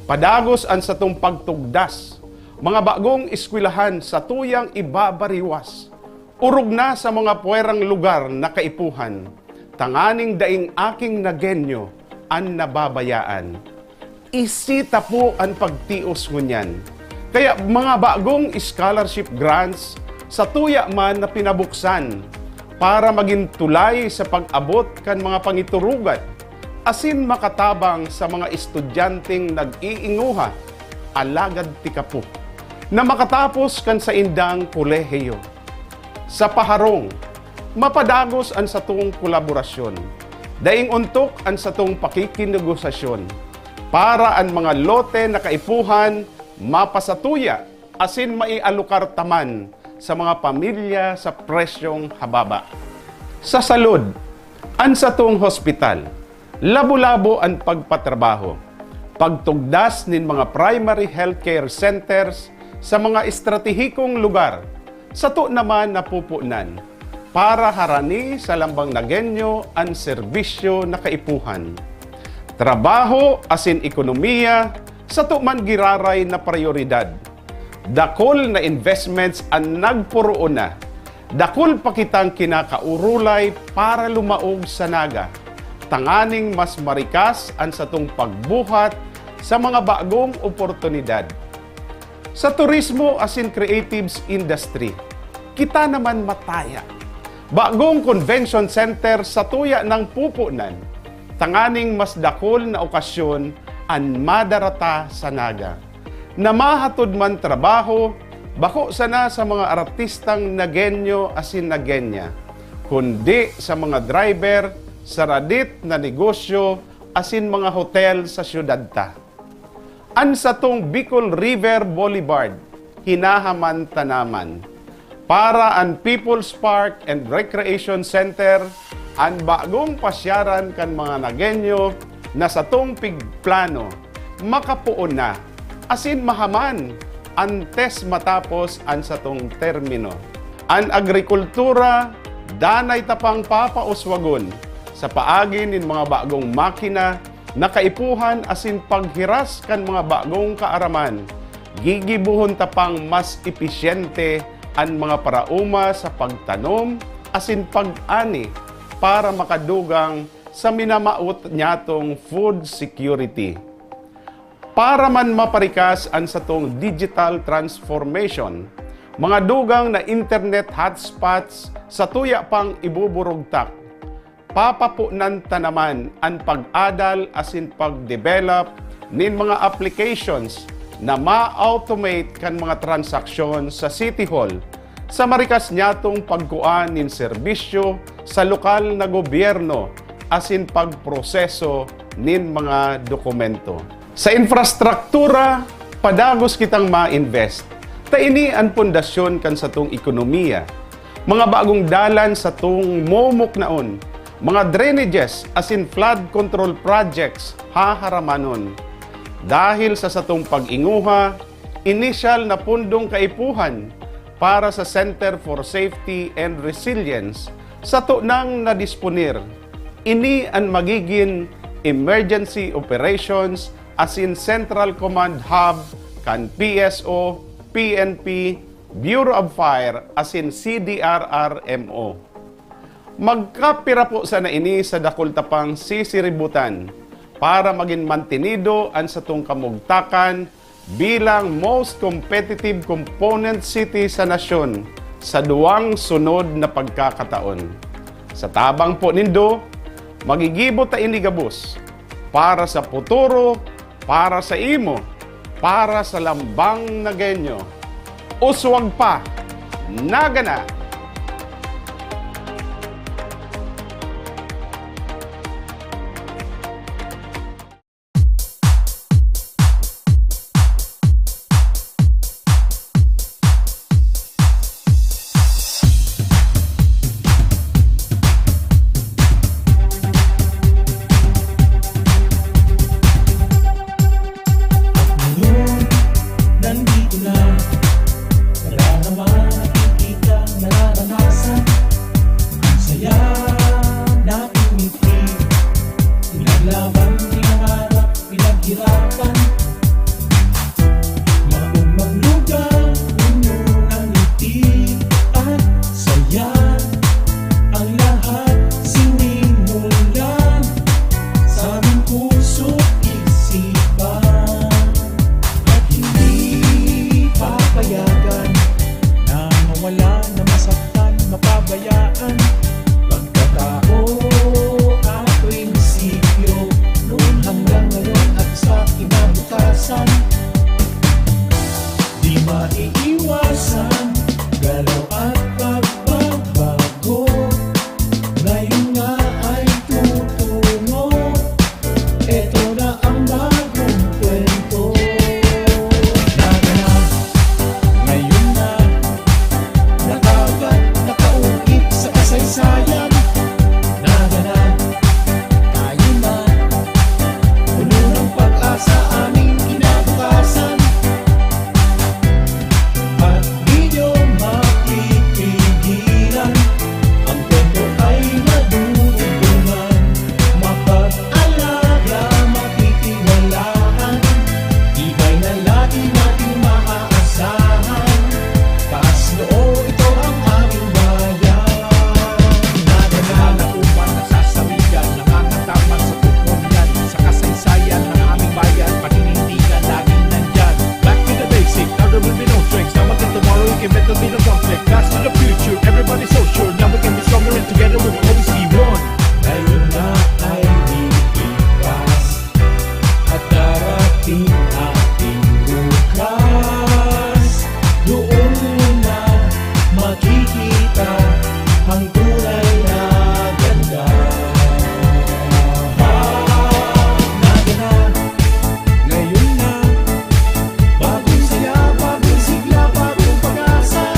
padagos an satong pagtugdas, mga bagong eskwelahan satuyang ibabariwas. Orog na sa mga puwerang lugar na kaipuhan, tanganing daing aking Nagueño an nababayaan. Isi ta po an pagtios ngunyan. Kaya mga bagong scholarship grants satuya man na pinabuksan para magin tulay sa pag-abot kan mga pangiturugan asin makatabang sa mga estudyanteng nag-iinguha, alagad tikapo, na makatapos kan saindang kolehiyo. Sa paharong, mapadagos an satong kolaborasyon. Daing ontok an satong pakikinegosasyon para an mga lote na kaipuhan mapasatuya asin maialokar ta man sa mga pamilya sa presyong hababa. Sa salud, an satong hospital, labo-labo an pagpatrabaho, pagtugdas nin mga primary healthcare centers sa mga estratehikong lugar, sato naman napupunan para harani sa lambang Nagueño an serbisyo na kaipuhan. Trabaho asin ekonomiya, sato man giraray na prayoridad. Dakul na investments an nagporoon na. Dakul pa kitang kinakaurulay para lumaog sa Naga, tanganing mas marikas an satong pagbuhat sa mga bagong oportunidad. Sa turismo asin creatives industry, kita naman mataya. Bagong convention center satuya nang pupunan, tanganing mas dakul na okasyon an madara ta sa Naga. Na mahatod man trabaho, bako sana sa mga artistang Nagueño asin Nagueña, kundi sa mga driver sa radit na negosyo asin mga hotel sa syudad ta. An satong Bicol River Boulevard, hinahaman ta naman. Para an People's Park and Recreation Center, an bagong pasyaran kan mga Nagueño na satong pigplano, makapoon na, asin mahaman antes matapos an satong termino. An agrikultura, danay ta pang papauswagon sa paagi nin mga bagong makina na kaipuhan asin paghiras kan mga bagong kaaraman, gigibohon ta pang mas episyente an mga paraoma sa pagtanom asin pag-ani para makadugang sa minamawot nyatong food security. Para man maparikas an satong digital transformation, mga dugang na internet hotspots sa tuya pang ibuburugtak, papaponan ta naman an pag-adal asin pag-develop nin mga applications na ma-automate kan mga transaksyon sa City Hall sa marikas nyatong pagkua nin serbisyo sa lokal na gobyerno asin pagproseso nin mga dokumento. Sa infrastruktura, padagos kitang ma-invest, ta ini an pundasyon kan satong ekonomiya. Mga bagong dalan satong momuknaon, mga drainages asin flood control projects haharamanon. Dahil sa satong pag-inguha, inisyal na pundong kaipuhan para sa Center for Safety and Resilience sato nang nadisponer. Ini an magigin emergency operations asin central command hub kan P S O, P N P, Bureau of Fire asin C D R R M O. Magkapira po sana ini sa dakul ta pang sisiributan para magin mantenido an satong kamugtakan bilang most competitive component city sa nasyon sa duwang sunod na pagkakataon. Sa tabang po nindo, magigibo ta ini gabos para sa puturo, para sa imo, para sa lambang Nagueño. Uswag pa! Naga na! At ngayon, nandito na. Nadarama, nakikita, nararanasan. Ang saya nating ngiti. Pinaglaban, pinangarap, pinaghirapan. Maong maglugaw, puno ng ngiti at saya. Ang lahat sinimulan sa aming puso't isipan. At hindi papayagan na mawala, na masaktan, mapabayaan. Pagkatao at prinsipyo, noon hanggang ngayon at sa kinabukasan. Di maiiwasan, galaw at pagbabago. Ngayon nga ay tutungo. Eto na ang bagong kwento. Naga na, ngayon na. Nakagat, nakaukit sa kasaysayan. Naga na, tayo na. Puno ng pag-asa aming kinabukasan. At di nyo mapipigilan. Ang kwento ay madudugtungan. Mapag-alaga, mapitiwalaan. Tibay na lagi nating maaasahan. Taas noo, ito ang aming bayan. Naga na, nauman, nasasawigan, nangangataman sa pupunyan, sa kasaysayan ng aming bayan, paninindigan, laging nandyan. Back to the basic, now there will be no tricks. Now until tomorrow, you can bet there'll be no conflict. That's to the future, everybody's so sure. Now we can be stronger and together we will always be one. Ngayon na ay lilipas at darating ating bukas. Doon mo na makikita ang tunay na ganda. Naga na, ngayon na. Bagong saya, bagong sigla, bagong pag-asa.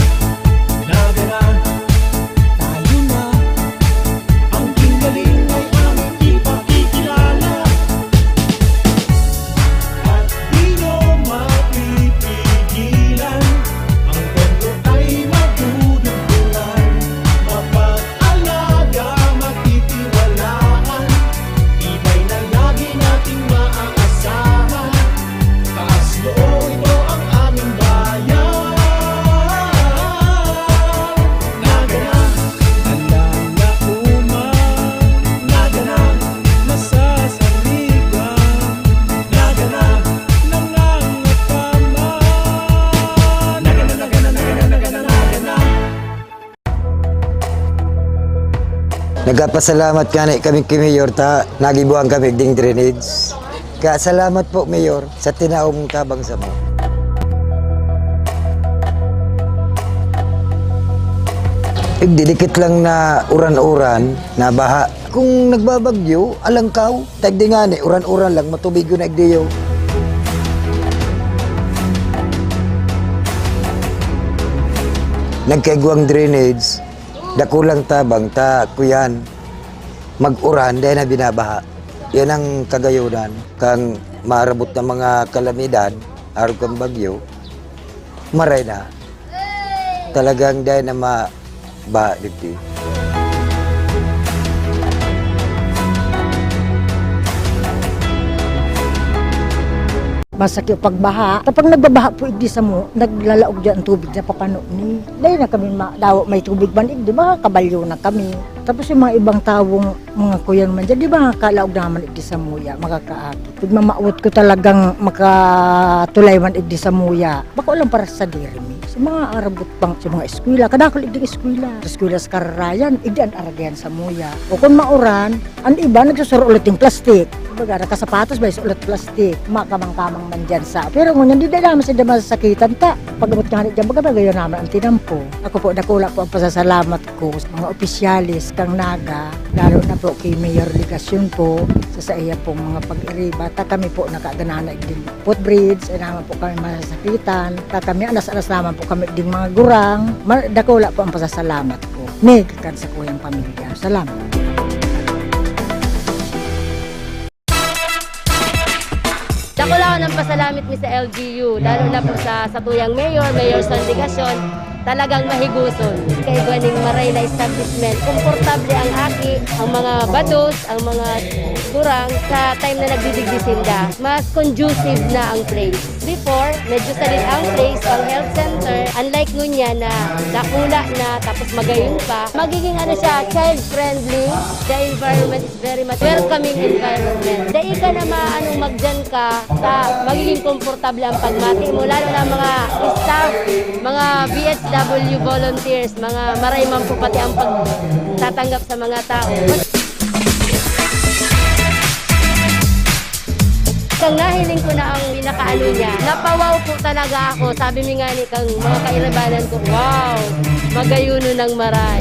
Naga na, tayo na. Ang gingaling ay aming ipakikilala. At di nyo mapipigilan. Ang kwento ay madudugtungan. Nagpapasalamat ngani kami ki Mayor ta nagibuhan kami ding drainage. Kaya salamat po, Mayor, sa tinaw mong tabang samo. Igdi dikit lang na uran-uran, na baha. Kung nagbabagyo, alangkaw. Tagdi ngani, uran-uran lang, matubigon na igdiyo. Nagkaigwang drainage, dakulang tabang ta, kuyan, mag-uran, dai na binabaha. Yan ang kagayunan kang maarabot na mga kalamidad, arog kang bagyo, maray na. Talagang dai na mabaha digdi. Masakit pagbaha. Kapag nagbabaha po igdi samo, naglalaog dyan ang tubig na papano ni. Dai na kami ma-, daw may tubig man igdi, makakabalyo na kami. Tapos yung mga ibang tawong mga kuyan man dyan, di ba, kalaog naman igdi samuya, makakaagi. Pag mamawot ko talagang makatulay man igdi samuya, bako lang para sa diri mi. Sa mga arabot pang, sa mga eskwela, kadakol igdi eskwela. Sa eskwela sa Kararayan, igdi an aragayan samuya. O kung mauran, an iba nagsusuro ulit yung plastic. Baga, nakasapatos ba, ulit plastic. Makamang-kamang man dyan sa. Pero ngunyan, di na naman sila masasakitan ta. Pag-abot nga ni dyan, baga, bagayan naman ang tinampo. Ako po, dakula po ang pasasalamat ko sa mga opisyales kang Naga, lalo na po kay Mayor Legacion po, sa, sa iya pong mga pag-iriba, ta kami po nakaganahan na igdin footbridge, ay naman po kami masasakitan, ta kami anas-anas naman po kami ding mga gurang. Ma-, dakula po ang pasasalamat ko. Mig, kan sa kuyang pamilya. Salamat. Dakulaon ang pasalamit mi sa L G U, lalo na po sa satuyang mayor, Mayor Son Legacion, talagang mahiguson. Kaigwa ning maray na establishment, komportable ang aki, ang mga bados, ang mga gurang sa time na nagdidigdi sinda. Mas conducive na ang place. Before, medyo sadit ang place, pang health center. Unlike ngunyan na dakula na, tapos magayon pa, magiging ano siya, child-friendly. The environment is very much welcoming environment. Dai ka na maanong magdiyan ka, sa magiging komportable ang pagmati mo, lalo na mga staff, mga V H W volunteers, mga maray man po pati ang pagtatanggap sa mga tao. Kang nahiling ko na ang pinakaano niya, napawaw po talaga ako. Sabi mi nga ni kang mga kairibanan ko, "Wow, magayuno ng maray."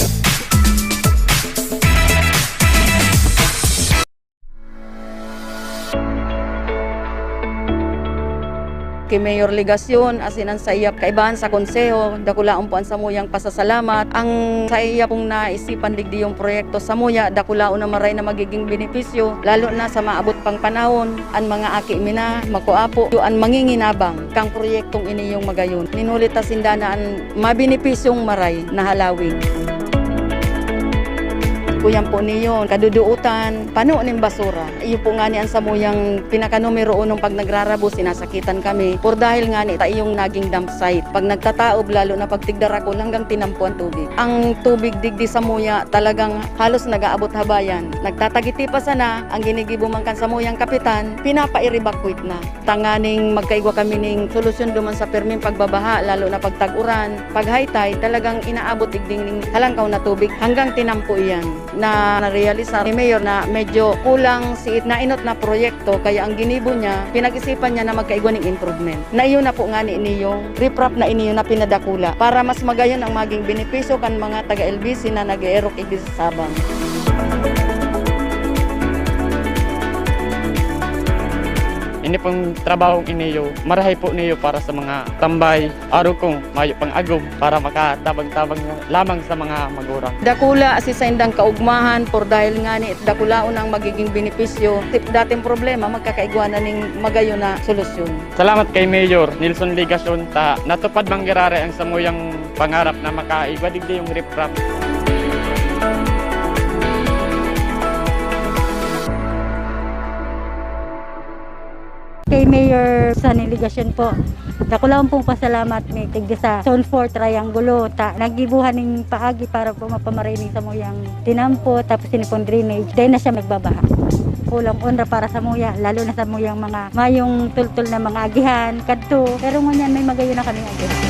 Ki Mayor Legacion, asin an saiya kaibahan sa konseho, dakulaon po an samuyang pasasalamat. Ang saiya pong naisipan digdi yung proyekto, samuya, dakulaon na maray na magiging benepisyo, lalo na sa maabot pang panahon, an mga aki mi na, makua po, an manginginabang kang proyektong ini yung magayon. Minuli ta sinda na an mabenepisyong maray na halawig. Kuyan po niyo, kaduduotan, pano nin basura. Iyo po ngani an samuyang pinakanumero unong pag nagrarabo, sinasakitan kami. Por dahil ngani ta iyong naging dump site. Pag nagtataob, lalo na pag tigdarakol, hanggang tinampo an tubig. Ang tubig digdi samuya talagang halos nag-aabot ha bayan. Nagtatagiti pa sana, ang ginigibo man kan samuyang kapitan, pinapa-evacuate na. Tanganing magkaigwa kami ning solusyon duman sa pirming pagbabaha, lalo na pag tag-uran, pag high tide, talagang inaabot igding ning halangkaw na tubig hanggang tinampo iyan. Na narealisar ni Mayor na medyo kulang si nainot na proyekto, kaya ang ginibo niya, pinag-isipan niya na magkaigwa ning improvement. Na iyo na po ngani niyong riprap na iniyo na pinadakula para mas magayon ang maging benepisyo kan mga taga L B C na nag-eerok igdi sa Sabang. Ini pong trabahong iniyo, marahay po niyo para sa mga tambay, arog kong mayo pang agom para makatabang-tabang lamang sa mga magurang. Dakula si saindang kaugmahan, por dahil ngani dakulaon ang magiging benepisyo. Tip dating problema, magkakaigwa na ning magayon na solusyon. Salamat kay Mayor Nelson Legacion ta natupad man giraray ang samuyang pangarap na makaigwa digdi yung riprap. Kay Mayor Sonny Legacion po, dakulaon pong pasalamat mi digdi sa Zone four Triangulo ta nagibuhan ning paagi para po mapamaray ning samuyang tinampo, tapos ini pong drainage. Dai na siya nagbabaha. Kulang onra para samuya, lalo na samuyang mga mayong tultol na mga agihan kadto. Pero ngunyan may magayon na kaming agihan.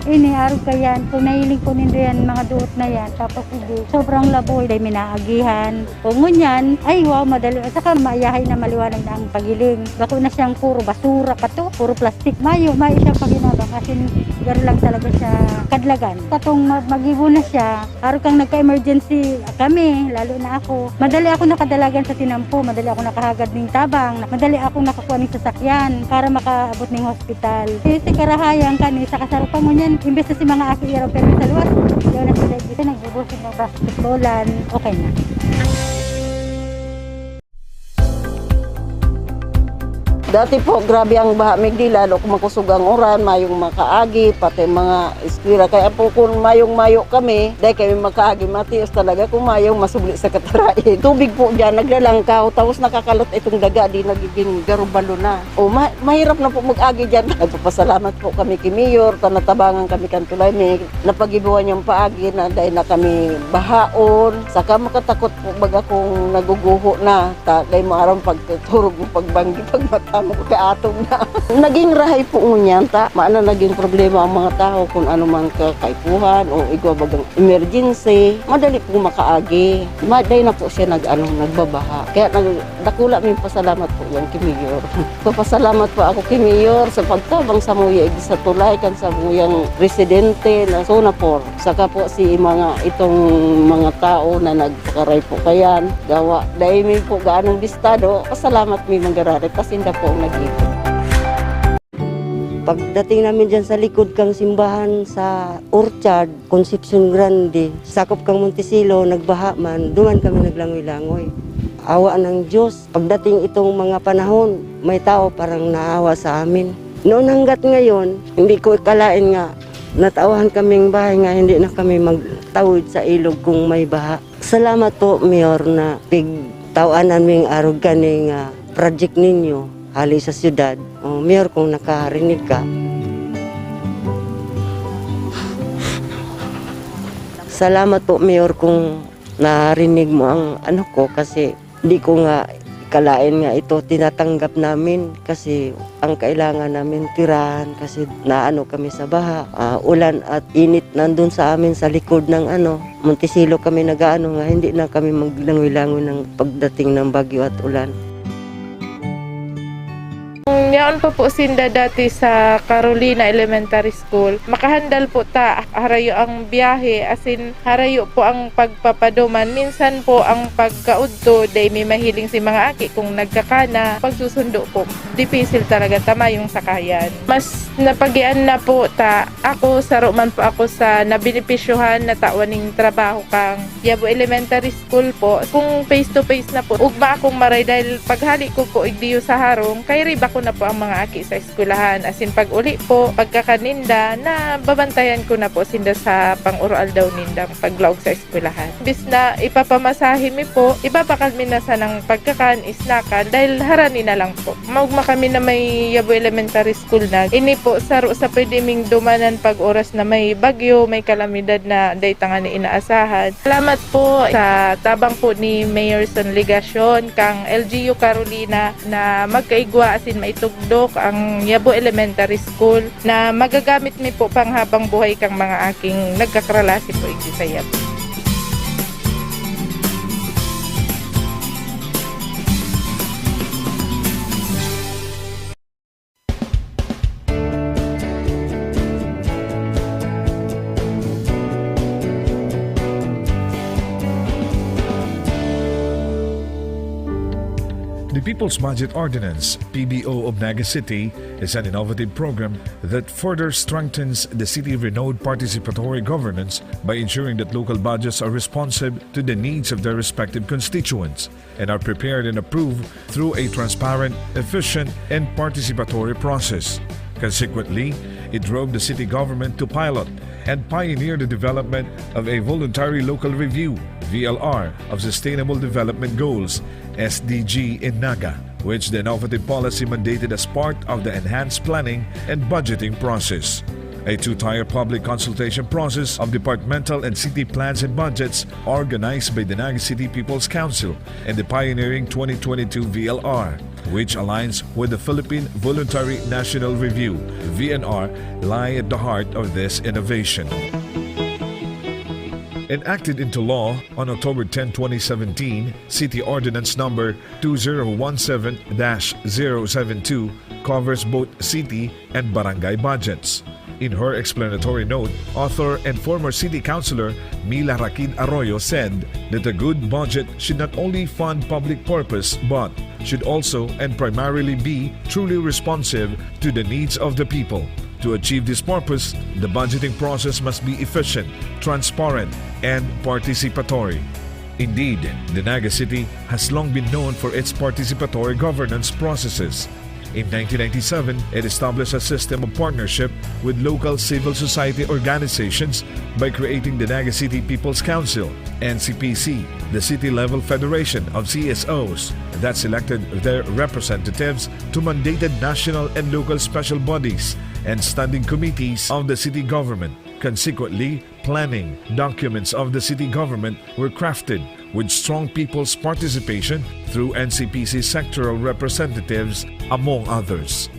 Ini, arog kaiyan, kung nahiling po nindo yan, mga duot na yan, tapos hindi, sobrang laboy, dai minaagihan. Kung ngunyan, ay wow, madali, saka mayahay na maliwanag na ang paghiling. Bako na siyang puro basura pa to, puro plastic. Mayo, mayo siyang paginabang, as in, garo lang talaga siya kadlagan. Katong ma-, magibo na siya, arog kang nagka-emergency kami, lalo na ako. Madali ako nakadalagan sa tinampo, madali ako nakahagad ning tabang, madali ako nakakuha ning sasakyan para makaabot ning hospital. Eh, si karahayan kani sa kasarupangon yan, imbes na si mga aki iraw pero sa luwas, yaw na sila dito, nagbubusin ng basketballan, okay na. Dati po, grabe ang baha, migdi, lalo kung makusog ang uran, mayong makaagi, pati mga eskwela. Kaya po, kung mayong-mayo kami, dai kami makaagi, matios talaga kung mayong masubli sa katarain. Tubig po dyan, naglalangkaw, tapos nakakalot itong daga, di nagiging garubalo na. O, ma-, mahirap na po mag-agi dyan. Nagpapasalamat po kami kay Mayor, ta natabangan kami kan tulay, may napagibuhan niyang paagi na dai na kami bahaon. Saka makatakot po baga kung naguguho na, ta dai mo aram pagtuturog mo, pagbanggi, pagmata mo, kaatong na. Naging rahay po ngunyan, ta maana naging problema ang mga tao kung ano man ka kaipuhan o igwa bagang emergency, madali po makaagi. Ma-, dai na po siya nag-ano, nagbabaha. Kaya nag-, dakula may pasalamat po yan kay Mayor. Papasalamat po ako kay Mayor sa pagtabang sa muya, sa tulay kan sa muyang residente na Sonapor. Saka po si mga, itong mga tao na nagpakaray po kayan, gawa dai mi po gaanong bistado, pasalamat mi manggararit, ta sinda po ang nag-ibig. Pagdating namin dyan sa likod kang simbahan sa Orchard, Concepcion Grande, sakop kang Montecillo, nagbaha man, duman kami naglangoy-langoy. Awa ng Diyos, pagdating itong mga panahon, may tao parang naawa sa amin. Noon hanggat ngayon, hindi ko ikalain nga natauhan kaming bahay nga hindi na kami magtawid sa ilog kung may baha. Salamat po, Mayor, na pigtawanan ming arog kani nga project ninyo hali sa syudad. O, Mayor, kung nakarinig ka. Salamat po, Mayor, kung narinig mo ang ano ko, kasi di ko nga ikalain nga ito tinatanggap namin, kasi ang kailangan namin tirahan, kasi naano kami sa baha, ah, ulan at init nandun sa amin sa likod ng ano, Montecillo kami nag-aano nga hindi na kami maglangoy-langoy ng pagdating ng bagyo at ulan. Kung yaon pa po sinda dati sa Carolina Elementary School, makahandal po ta, harayo ang biyahe, asin harayo po ang pagpapaduman. Minsan po ang pagkaudto, dai mi mahiling si mga aki kung nagkakana. Pagsusundo po, dipisil talaga ta mayong sakayan. Mas napagian na po ta, ako, saro man po ako sa nabenepisyohan na tawan ning trabaho kang Yabo Elementary School po. Kung face to face na po, ugma akong maray dahil paghali ko po igdiyo sa harong, kairiba ko na po ang mga aki sa eskwelahan. Asin pag-uli po, pagkakaninda, nababantayan ko na po sinda sa pang-uro-aldaw nindang paglaog sa eskwelahan. Imbis na ipapamasahe mi po, ibabakal mi na sanang pagkakan, isnakan, dahil harani na lang po. Maugma kami na may Yabo Elementary School na. Ini po, saro sa pwede ming dumanan pag oras na may bagyo, may kalamidad na dai tangani inaasahan. Salamat po sa tabang po ni Mayor Son Legacion, kang L G U Carolina, na magkaigwa asin maitugdok ang Yabo Elementary School na magagamit mi po panghabang buhay kang mga aking nagkakralasi po igdi sa Yabo. The People's Budget Ordinance, P B O, of Naga City is an innovative program that further strengthens the city-renowned participatory governance by ensuring that local budgets are responsive to the needs of their respective constituents and are prepared and approved through a transparent, efficient, and participatory process. Consequently, it drove the city government to pilot and pioneer the development of a voluntary local review, V L R, of Sustainable Development Goals, S D G, in Naga, which the innovative policy mandated as part of the enhanced planning and budgeting process. A two-tier public consultation process of departmental and city plans and budgets organized by the Naga City People's Council and the pioneering twenty twenty-two V L R. which aligns with the Philippine Voluntary National Review, V N R, lie at the heart of this innovation. Enacted into law on October ten, twenty seventeen, City Ordinance Number two zero one seven dash zero seven two covers both city and barangay budgets. In her explanatory note, author and former city councilor Mila Rakid Arroyo said that a good budget should not only fund public purpose but should also and primarily be truly responsive to the needs of the people. To achieve this purpose, the budgeting process must be efficient, transparent, and participatory. Indeed, the Naga City has long been known for its participatory governance processes. In nineteen ninety-seven, it established a system of partnership with local civil society organizations by creating the Naga City People's Council, N C P C, the city-level federation of C S Os that selected their representatives to mandated national and local special bodies and standing committees of the city government. Consequently, planning documents of the city government were crafted with strong people's participation through N C P C sectoral representatives, among others.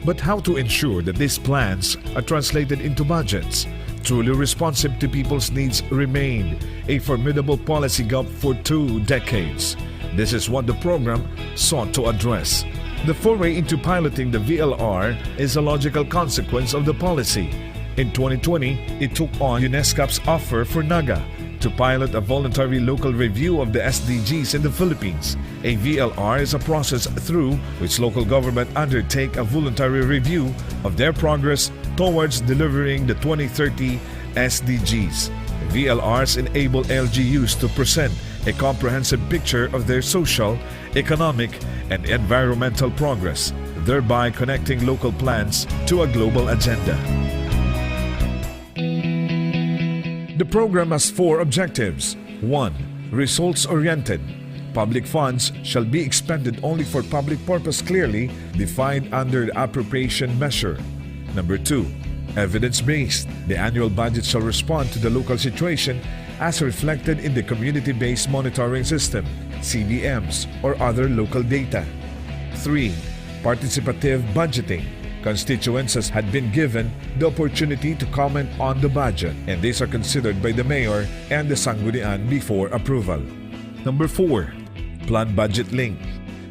But how to ensure that these plans are translated into budgets truly responsive to people's needs remained a formidable policy gap for two decades. This is what the program sought to address. The foray into piloting the V L R is a logical consequence of the policy. In twenty twenty, it took on UNESCAP's offer for Naga to pilot a voluntary local review of the S D Gs in the Philippines. A V L R is a process through which local government undertake a voluntary review of their progress towards delivering the twenty thirty S D Gs. V L Rs enable L G Us to present a comprehensive picture of their social, economic, and environmental progress, thereby connecting local plans to a global agenda. The program has four objectives. One, results-oriented. Public funds shall be expended only for public purpose clearly defined under the appropriation measure. Number two, evidence-based. The annual budget shall respond to the local situation as reflected in the community-based monitoring system, C B Ms, or other local data. Three, participative budgeting. Constituencies had been given the opportunity to comment on the budget, and these are considered by the mayor and the sanggunian before approval. Number four, plan budget link.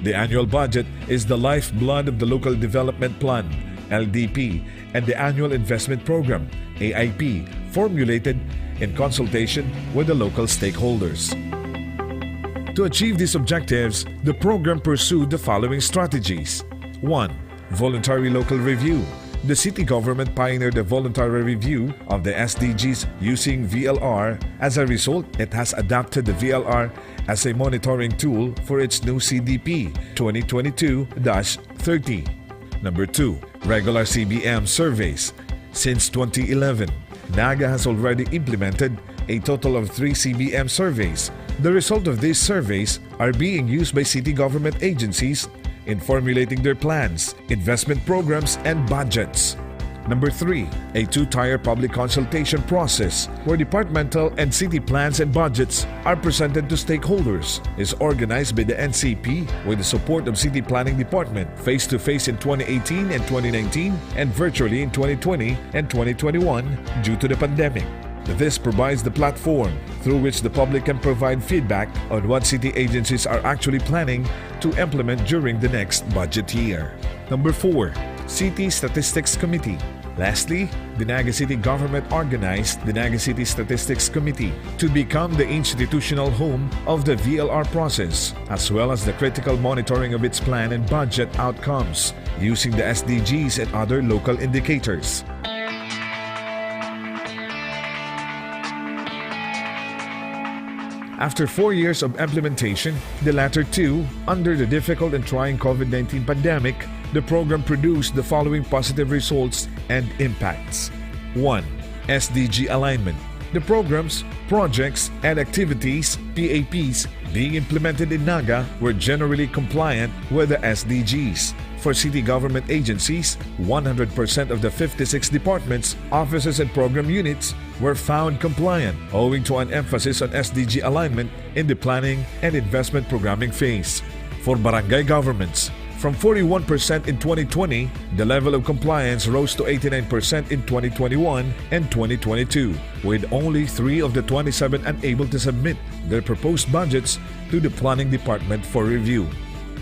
The annual budget is the lifeblood of the Local Development Plan, L D P, and the Annual Investment Program, A I P, formulated in consultation with the local stakeholders. To achieve these objectives, the program pursued the following strategies. One, voluntary local review. The city government pioneered a voluntary review of the S D Gs using V L R. As a result, it has adopted the V L R as a monitoring tool for its new C D P twenty twenty-two dash thirty. Number two, regular C B M surveys. Since twenty eleven, Naga has already implemented a total of three C B M surveys. The result of these surveys are being used by city government agencies in formulating their plans, investment programs, and budgets. Number three, a two-tier public consultation process where departmental and city plans and budgets are presented to stakeholders is organized by the N C P with the support of City Planning Department, face-to-face in twenty eighteen and twenty nineteen, and virtually in twenty twenty and twenty twenty-one due to the pandemic. This provides the platform through which the public can provide feedback on what city agencies are actually planning to implement during the next budget year. Number four, City Statistics Committee. Lastly, the Naga City government organized the Naga City Statistics Committee to become the institutional home of the V L R process, as well as the critical monitoring of its plan and budget outcomes, using the S D Gs and other local indicators. After four years of implementation, the latter two, under the difficult and trying COVID nineteen pandemic, the program produced the following positive results and impacts. One, S D G alignment. The programs, projects, and activities, P A Ps, being implemented in Naga were generally compliant with the S D Gs. For city government agencies, one hundred percent of the fifty-six departments, offices, and program units were found compliant owing to an emphasis on S D G alignment in the planning and investment programming phase. For barangay governments, From forty-one percent in twenty twenty, the level of compliance rose to eighty-nine percent in twenty twenty-one and twenty twenty-two, with only three of the twenty-seven unable to submit their proposed budgets to the planning department for review.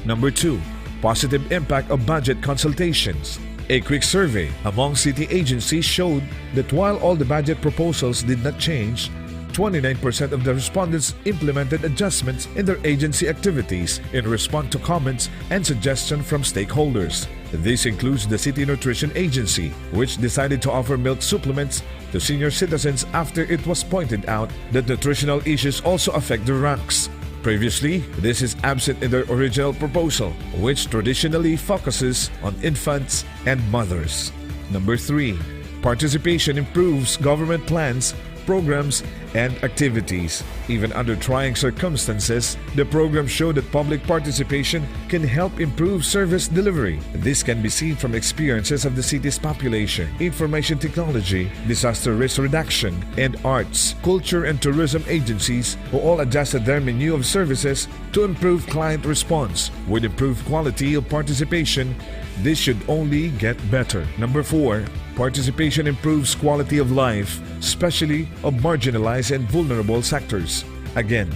Number two, positive impact of budget consultations. A quick survey among city agencies showed that while all the budget proposals did not change, twenty-nine percent of the respondents implemented adjustments in their agency activities in response to comments and suggestions from stakeholders. This includes the City Nutrition Agency, which decided to offer milk supplements to senior citizens after it was pointed out that nutritional issues also affect their ranks. Previously, this is absent in their original proposal, which traditionally focuses on infants and mothers. Number three, participation improves government plans, programs, and activities. Even under trying circumstances, the program showed that public participation can help improve service delivery. This can be seen from experiences of the city's population, information technology, disaster risk reduction, and arts, culture, and tourism agencies, who all adjusted their menu of services to improve client response. With improved quality of participation, this should only get better. Number four, participation improves quality of life, especially of marginalized and vulnerable sectors. Again,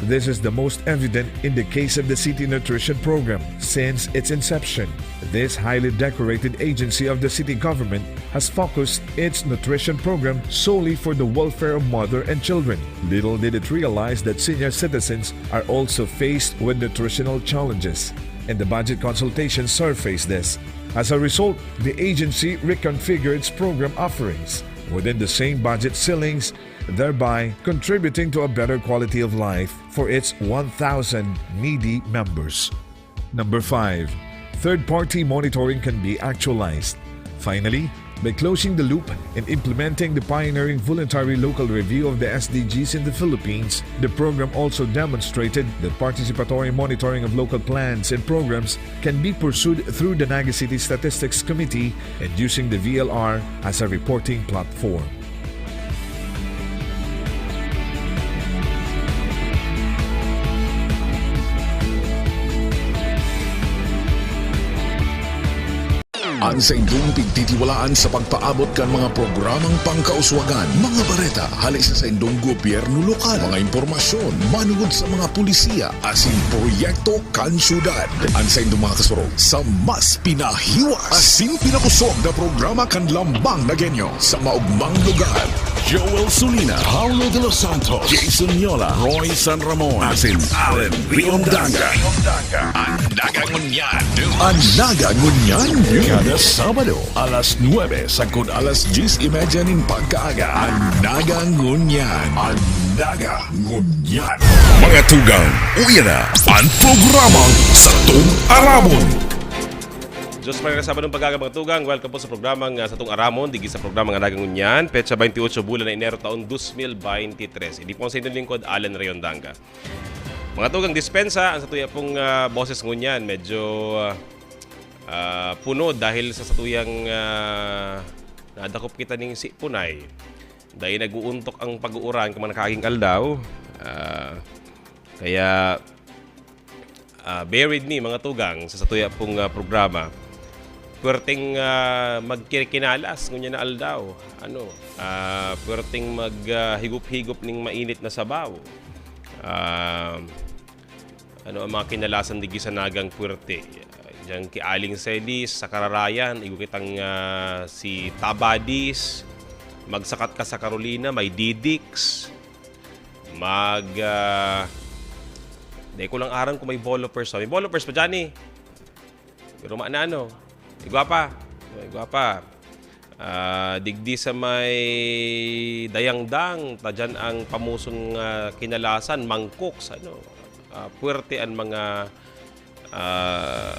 this is the most evident in the case of the City Nutrition Program. Since its inception, this highly decorated agency of the city government has focused its nutrition program solely for the welfare of mother and children. Little did it realize that senior citizens are also faced with nutritional challenges, and the budget consultation surfaced this. As a result, the agency reconfigured its program offerings within the same budget ceilings, thereby contributing to a better quality of life for its one thousand needy members. Number five, third-party monitoring can be actualized. Finally, by closing the loop and implementing the pioneering voluntary local review of the S D Gs in the Philippines, the program also demonstrated that participatory monitoring of local plans and programs can be pursued through the Naga City Statistics Committee and using the V L R as a reporting platform. An saindong pigtitiwalaan sa pagpaabot kan mga programang pangkauswagan, mga bareta hali sa saindong gobyerno lokal, mga impormasyon manungod sa mga pulisiya asin proyekto kan syudad. An saindong mga kasurog sa mas pinahiwas asin pinakusog na programa kan Lambang na Genyo sa maugmang lugar. Joel Sulina, Paulo de los Santos, Jason Yola, Roy San Ramon, asin Allen Riondaga. An Naga Ngunyan. An Naga Ngunyan. Kada Sabado, alas nuebe sagkod alas dyes y media nin pagkaaga. An Naga Ngunyan. An Naga Ngunyan. Mga tugang, uya na an programang Satong Aramon. Diyos, mga kasabadong pag-aga, mga tugang. Welcome po sa programang, ah, Satong Aramon, digdi sa programang Naga Ngunyan, petsa twenty-eight, bulan na Enero, taon dos mil beintitres. Ini po ang sa inyong lingkod, Allen Riondaga. Mga tugang, dispensa, ang satuya pong, ah, boses ngunyan, medyo, ah, ah, puno dahil sa satuyang, ah, nadakop kita ning sipunay. Dahil nag-uuntok ang pag-uuran kan mga nakaaging aldaw. Ah, kaya, ah, bear with me, mga tugang, sa satuya pong, ah, programa. Puwerteng, ah, magkikinalas ngunyan na aldaw. Ano, ah, puwerteng mag, ah, higop-higop ning mainit na sabaw. Ah, ano ang mga kinalasan digdi sa Nagang puwerte? Diyan ki Aling Celis, sa Kararayan, igwa kitang, ah, si Tabadis, magsakat ka sa Carolina, may Didix, mag, ah, di ko lang aram kung may Volopers pa. May Volopers pa diyan, eh. Pero ma-, na ano, igwa pa. Igwa pa. Ah, digdi sa may Dayangdang, ta diyan ang pamusong, ah, kinalasan, mangkok, ano, ah, puwerte an mga, ah,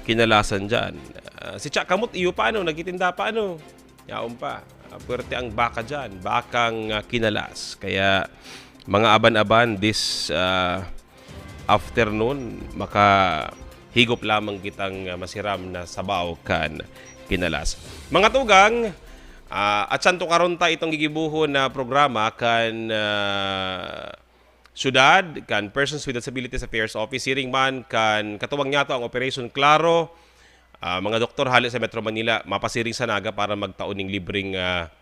kinalasan diyan. Ah, si Cha Kamot, iyo pa, ano, nagtitinda pa, ano, yaon pa. Ah, puwerte ang baka diyan, bakang, ah, kinalas. Kaya, mga aban-aban, this, ah, afternoon, makahigop lamang kitang, ah, masiram na sabaw kan kinalas. Mga tugang, ah, atyan to karon ta itong gigibohon na programa kan, ah, syudad, kan Persons with Disabilities Affairs Office, siring man kan katuwang niyato ang Operation Klaro, ah, mga doktor hale sa Metro Manila, mapasiring sa Naga para magtao ning libreng, ah,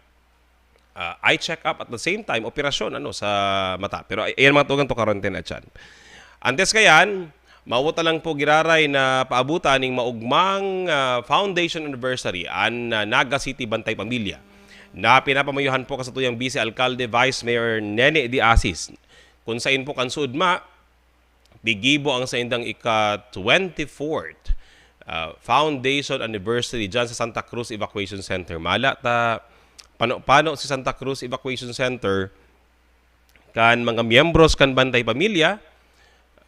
ah, eye check-up at the same time, operasyon, ano, sa mata. Pero ay-, ayan mga tugang to, quarantine at yan. Antes kayan, mawot na lang po giraray na paabutan ning maugmang, ah, foundation anniversary an, ah, Naga City Bantay Pamilya na pinapamayuhan po kasatuyang Vice Alcalde Vice Mayor Nene de Asis, kung sain po kan suodma, gigibo ang saindang ika-twenty-fourth, ah, foundation anniversary dyan sa Santa Cruz Evacuation Center. Mala ta, pano-pano si Santa Cruz Evacuation Center kan mga miyembros kan Bantay Pamilya,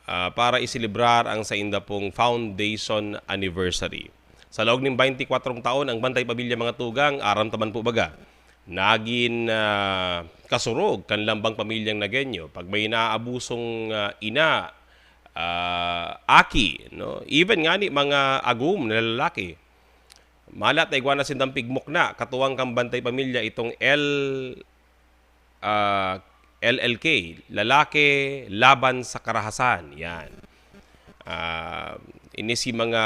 ah, para iselebrar ang sainda pong foundation anniversary. Sa laog nin baynti kwatro taon, ang Bantay Pamilya, mga tugang, aram ta man po baga, nagin, ah, kasurog kan lambang pamilyang Nagueño. Pag may naabusong, ah, ina, ah, aki, no? Even ngani mga agom na lalaki. Mala ta igwa na sindang pigmukna, katuwang kan Bantay Pamilya, itong L, ah, L L K, Lalaki Laban sa Karahasan. Yan. Ah, ini si mga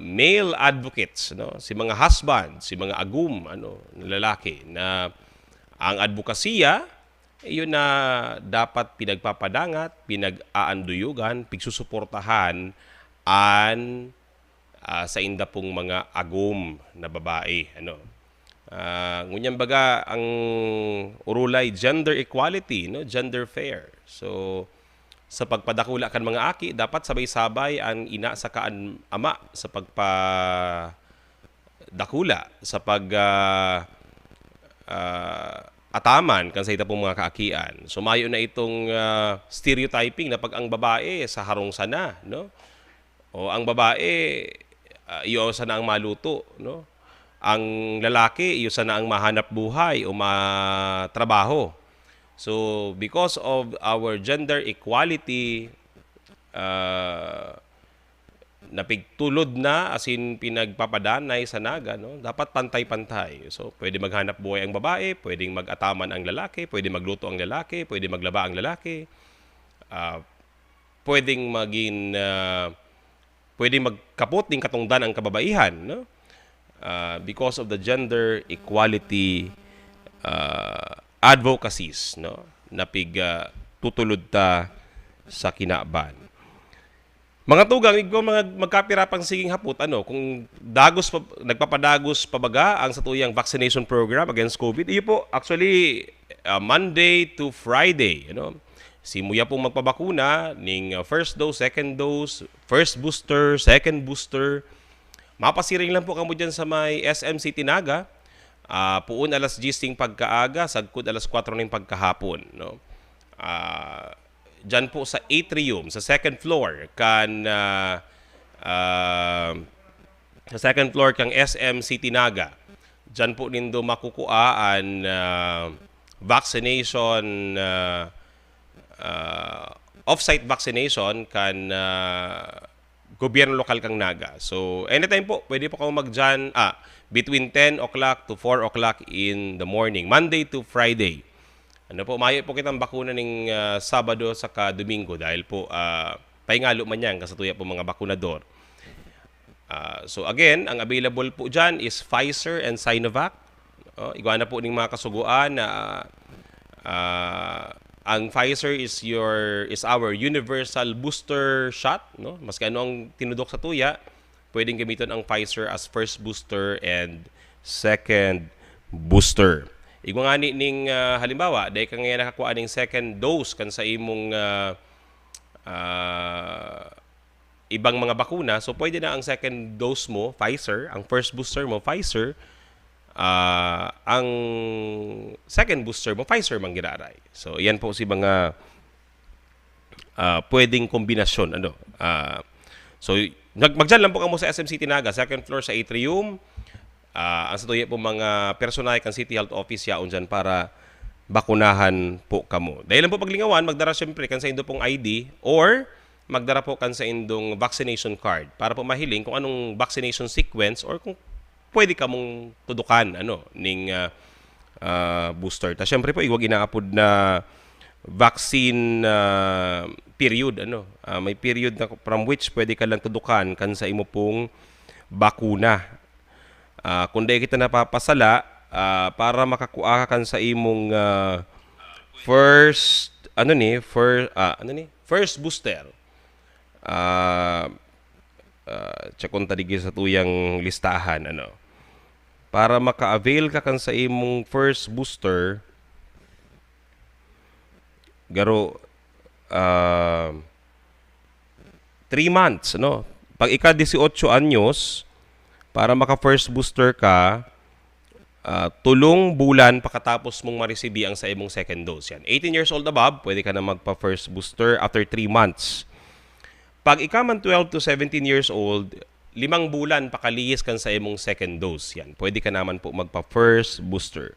male advocates, no? Si mga husband, si mga agom, ano, na lalaki na ang adbokasiya, iyon na dapat pinagpapadangat, pinag-aanduyugan, pigsusuportahan an, ah, sainda pong mga agom na babae, ano. Ah, ngunyan baga ang orolay, gender equality, no? Gender fair. So, sa pagpadakula kan mga aki, dapat sabay-sabay an ina saka an ama sa pagpadakula, sa pag, ah, ah, ataman kan sainda pong mga kaakian. So, mayo na itong, ah, stereotyping na pag ang babae sa harong sana, no? O ang babae, ah, iyo sana ang maluto, no? Ang lalaki, iyo sana ang mahanap buhay o matrabaho. So, because of our gender equality, ah, napigtulod na, as in, pinagpapadanay sa Naga, no? Dapat pantay-pantay. So, pwede maghanap buhay ang babae, pwedeng mag-ataman ang lalaki, pwede magluto ang lalaki, pwede maglaba ang lalaki, ah, pwedeng magin, ah, pwedeng magkapot ning katongdan ang kababaihan, no? Ah, because of the gender equality, ah, advocacies, no? Napig, ah, tutulod ta sa kinaban. Mga tugang, igwa mga magkapira pang siging hapot, ano, kung dagos pa, nagpapadagos pa baga ang satuyang vaccination program against COVID? Iyo po, actually, ah, Monday to Friday, ano? Simuya pong magpabakuna ning, ah, first dose, second dose, first booster, second booster. Mapasiring lang po kamo dyan sa may S M City Naga. Ah, puon alas diyes ning pagkaaga, sagkod alas kwatro ning pagkahapon, no? Ah, dyan po sa atrium, sa second floor, kan, ah, ah, sa second floor kan S M City Naga. Dyan po nindo makukua an, ah, vaccination, ah, ah, off-site vaccination kan, ah, gobyerno lokal kan Naga. So, anytime po, pwede po kamo magdyan, ah, between ten o'clock to four o'clock in the morning, Monday to Friday. Ano po, mayo po kitang bakuna ning, ah, Sabado saka Domingo dahil po, ah, pahingalo man yan kan satuya po mga bakunador. Ah, so again, ang available po dyan is Pfizer and Sinovac. Oh, igwa na po ning mga kasugoan na, ah, ang Pfizer is your, is our universal booster shot, no? Maski ano ang tinudok satuya, pwedeng gamiton ang Pfizer as first booster and second booster. Igwa ngani ning, ah, halimbawa, dai ka ngayon nakakuha ning second dose kan sa imong, ah, ah, ibang mga bakuna, so pwede na ang second dose mo, Pfizer, ang first booster mo, Pfizer, ah, ang second booster mo, Pfizer man giraray. So, yan po si mga, ah, pwedeng kombinasyon, ano. Ah, so, mag-, magdyan lang po kamo sa S M City Naga, second floor sa atrium. Ah, ang satuya po mga personahe kan City Health Office yaon dyan para bakunahan po kamo. Dai lang po paglingawan, magdara siyempre kan saindo pong I D or magdara po kan saindong vaccination card para po mahiling kung anong vaccination sequence or kung pwede kamong tudukan, ano, ning, ah, ah, booster. Ta siyempre po, igwag inaapod na vaccine, ah, period, ano. Ah, may period na from which pwede ka lang tudukan kan sa imo pong bakuna. Ah, kung dai kita napapasala, ah, para makakua ka kan sa imong, ah, first, ano ni, fir-, ah, ano ni? First booster. Ah, ah, check unta digdi sa tuyang listahan, ano. Para maka-avail ka kan sa imong first booster, garo, ah, three months, no? Pag ika dieciocho anyos, para maka first booster ka, ah, tolong bulan pakatapos mong maresibi ang sa imong second dose. Yan. Eighteen years old above, pwede ka na magpa first booster after three months. Pag ika man twelve to seventeen years old, limang bulan pakalihis kan sa imong second dose. Yan. Pwede ka naman po magpa first booster.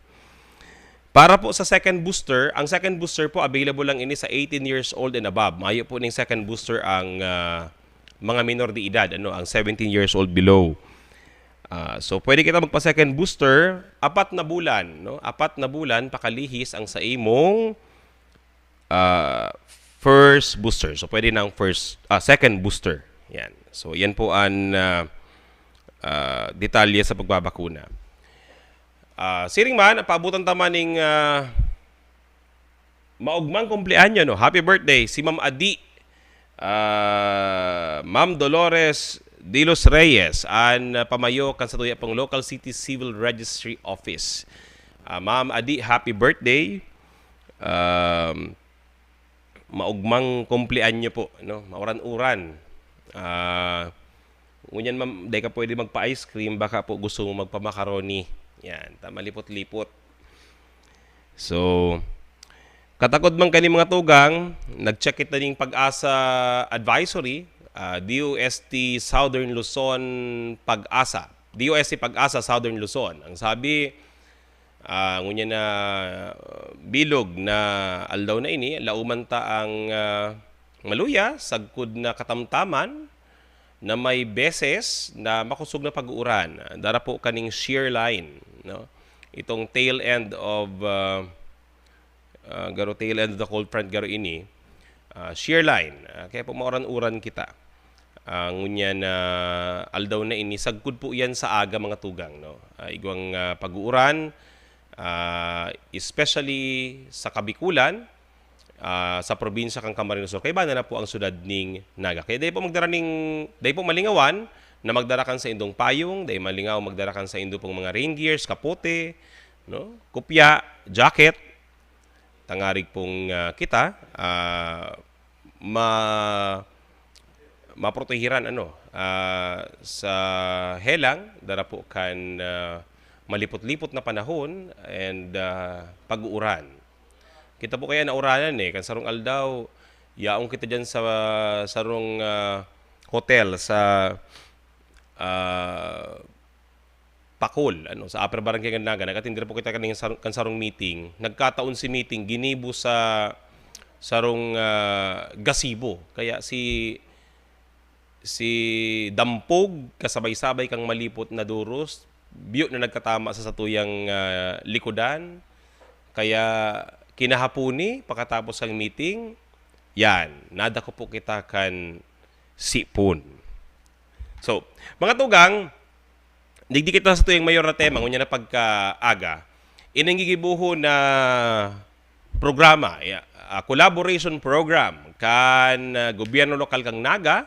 Para po sa second booster, ang second booster po available lang ini sa eighteen years old and above. Mayo po ning second booster ang, ah, mga minor de edad, ano, ang seventeen years old below. Ah, so pwede kita magpa second booster, apat na bulan, no? Apat na bulan pakalihis ang sa imong, ah, first booster. So pwede na ang first, ah, second booster. Yan. So yan po ang, ah, ah, detalye sa pagbabakuna. Ah, siring man, paabutan ta man ning, ah, maugmang kumpleanyo, no? Happy birthday, si Ma'am Adi, ah, Ma'am Dolores de los Reyes, an, ah, pamayo kan sa tuya pong local city civil registry office. Ah, Ma'am Adi, happy birthday. Um, maugmang kumpleanyo po, no? Mauran-uran. Ah, ngunyan, ma'am, dai ka pwede magpa-ice cream, baka po gusto mo magpa-macaroni. Yan, ta malipot-lipot. So, katakod man kani mga tugang, nag-check kita ning PAGASA advisory, ah, D O S T Southern Luzon PAGASA. D O S T PAGASA Southern Luzon. Ang sabi, ah, ngunyan na, ah, bilog na aldaw na ini, lauman ta ang, ah, maluya, sagkod na katamtaman, na may beses na makosog na pag-uuran. Dara po kaning shear line, no? Itong tail end of, ah, ah, garo tail end of the cold front garo ini, ah, shear line. Ah, kaya po mauran-uran kita. Ah, ngunyan na aldaw na ini, sagkod po yan sa aga, mga tugang, no? Ah, igwang, ah, pag-uuran, ah, especially sa Kabikulan, ah, sa probinsya kan Camarines Sur. Kaiba na, na po ang syudad ning Naga. Kaya dai po magdara ning, dai po malingawan na magdara kan sa indong payong, dai malingaw magdara kan sa indo pong mga rain gears, kapote, no? Kopya, jacket, tangarig pong, ah, kita, ah, ma-, maprotehiran, ano, ah, sa helang, dara po kan, ah, malipot-lipot na panahon and, ah, pag-uuran. Kita po kaya nauranan, eh, kan sarong aldaw, yaon kita diyan sa sarong, ah, hotel sa, ah, Pakol, ano, sa Upper Barangay kan Naga. Nag-attend po kita kaning sar-, kan sarong meeting. Nagkataon si meeting, ginibo sa sarong, ah, gazebo. Kaya si, si Dampog, kasabay-sabay kang malipot na duros, biyo na nagkatama sa satuyang, ah, likodan. Kaya kinahapuni, pakatapos kang meeting, yan, nadako po kita kan sipon. So, mga tugang, digdi kita sa tuyang mayor na tema, ngunyan na pagkaaga. Ining gigibohon na programa, ya, ah, collaboration program kan, ah, gobyerno lokal kang Naga,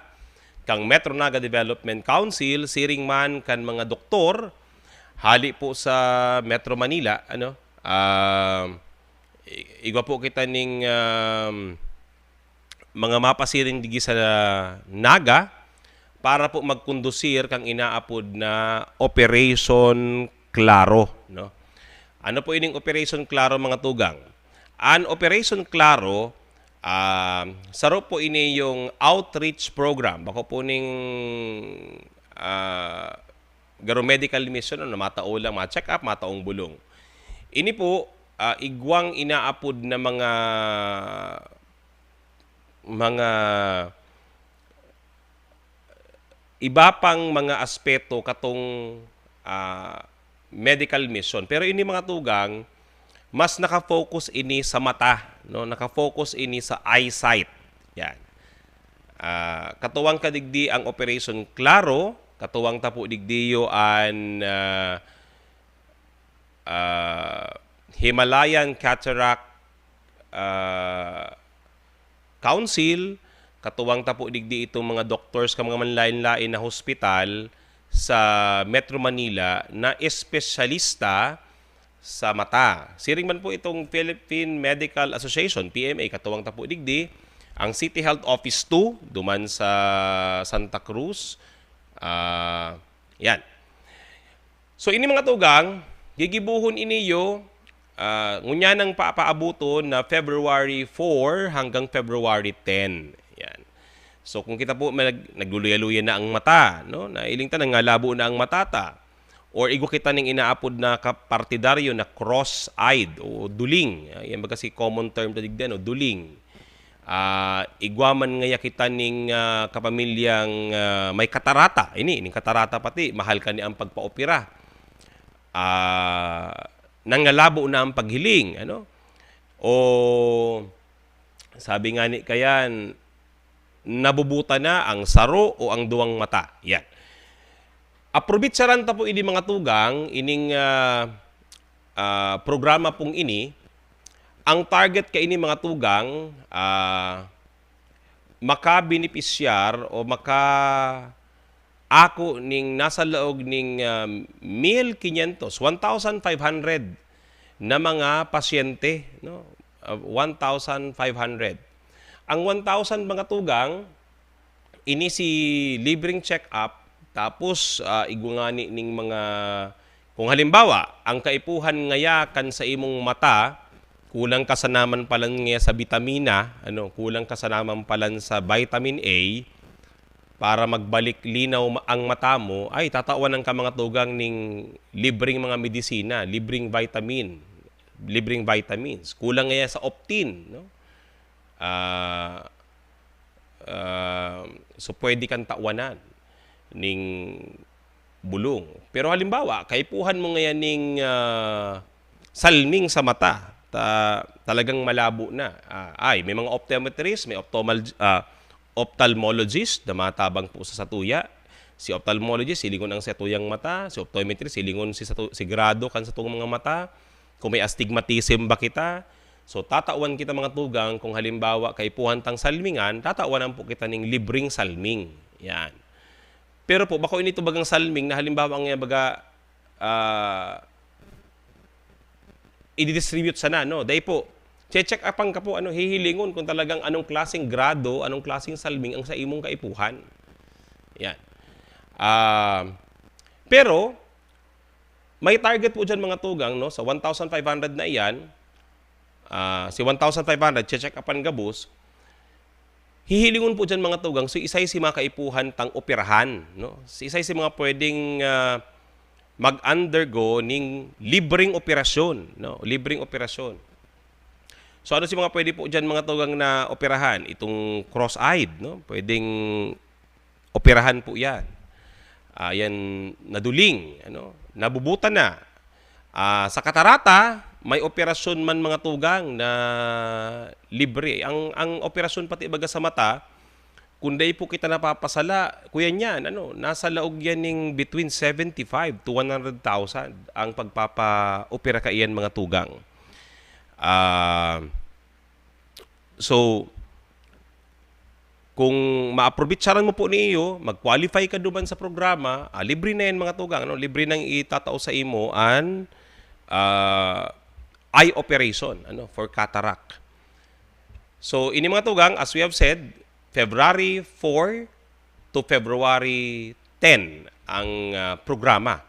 kang Metro Naga Development Council, siring man kan mga doktor, hali po sa Metro Manila, ano, ah, i-, igwa po kita ning, um, mga mapasiring digdi sa Naga para po magkondusir kang inaapod na Operation Klaro, no? Ano po ining Operation Klaro, mga tugang? An Operation Klaro, ah, saro po ini yung outreach program. Bako po ning, ah, garo medical mission, ano, matao lang, ma-check up, mataong bulong. Ini po, ah, igwang inaapod na mga, mga iba pang mga aspeto katong, ah, medical mission. Pero ini, mga tugang, mas naka-focus ini sa mata, no? Naka-focus ini sa eyesight. Yan. Ah, katuwang ka digdi ang Operation Claro, katuwang ta po digdi yo an, ah, ah, Himalayan Cataract, ah, Council, katuwang ta po digdi itong mga doctors kan mga manlaen-laen na hospital sa Metro Manila na espesyalista sa mata. Siring man po itong Philippine Medical Association, P M A, katuwang ta po digdi, ang City Health Office two, duman sa Santa Cruz. Ah, yan. So, ini mga tugang, gigibuhon ini yo, ah, ngunyan ang papaabuton na February four hanggang February ten. Yan. So, kung kita po, mag-, nagluluya-luya na ang mata, no? Nailing ta, nangalabo na ang mata ta. Or igwa kita ning inaapod na kapartidaryo na cross-eyed o duling. Ah, yan baga si common term ta digdi, no? Duling. Ah, igwa man ngaya kita ning, ah, kapamilyang, ah, may katarata. Ini, ning katarata pati, mahal ka ni ang pagpaopera. Ah, nangalabo na ang paghiling, ano? O sabi nga ni kayan, nabubuta na ang saro o ang duwang mata. Yan. Aprobitsaran ta po ini mga tugang, ining, ah, ah, programa pong ini. Ang target kaini mga tugang, ah, makabenepisyar o makaako ning nasa laog ning, ah, mil quinientos, one thousand five hundred na mga pasyente, no? Ah, one thousand five hundred. Ang one thousand mga tugang, ini si libreng check-up, tapos, ah, igwa ngani ning mga, kung halimbawa, ang kaipuhan ngaya kan sa imong mata, kulang ka sana man palan ngaya sa bitamina, ano, kulang ka sana man palan sa vitamin A, para magbalik linaw ma-, ang mata mo, ay, tatawan ka mga tugang ning libreng mga medisina, libreng vitamin, libreng vitamins. Kulang ngaya sa optin, no? Ah, ah, so, pwede kang tawanan ning bulong. Pero halimbawa, kaipuhan mo ngayan ning, ah, salming sa mata, ta-, talagang malabo na. Ah, ay, may mga optometrist, may optomal-, ah, ophthalmologist na matabang po sa satuya. Si ophthalmologist, hilingon ang satuyang mata. Si optometrist, hilingon si satu-, si grado kan satong mga mata. Kung may astigmatism ba kita, so tatawan kita mga tugang, kung halimbawa kaipuhan tang salmingan, tatawan po kita ning libreng salming. Yan. Pero po, bako ini tubagang salming na halimbawa nga baga, ah, i-distribute sana, no? Dai po, che-check upan ka po, ano, hihilingon kung talagang anong klaseng grado, anong klaseng salming ang sa imong kaipuhan. Yan. Ah, pero, may target po dyan, mga tugang, no? Sa one thousand five hundred na iyan, ah, si one thousand five hundred, che-check upan gabos, hihilingon po dyan, mga tugang, so isay si mga kaipuhan tang operahan, no? Si isay si mga pwedeng, ah, mag-undergo ning libreng operasyon, no? Libreng operasyon. So, ano si mga pwede po dyan, mga tugang, na operahan? Itong cross-eyed, no? Pwedeng operahan po yan. Ah, yan, naduling, ano? Nabubuta na. Ah, sa katarata, may operasyon man, mga tugang, na libre. Ang, ang operasyon pati baga sa mata, kung dai po kita napapasala, kuya niyan, ano, nasa laog yan ning between seventy-five to one hundred thousand ang pagpapa-opera kaiyan, mga tugang. Ah, so, kung maaprobitsaran mo po niyo, mag-qualify ka duman sa programa, ah, libre na yan, mga tugang, ano? Libre nang itatao sa imo an, ah, eye operation, ano, for cataract. So, ini, mga tugang, as we have said, February four to February ten ang, ah, programa.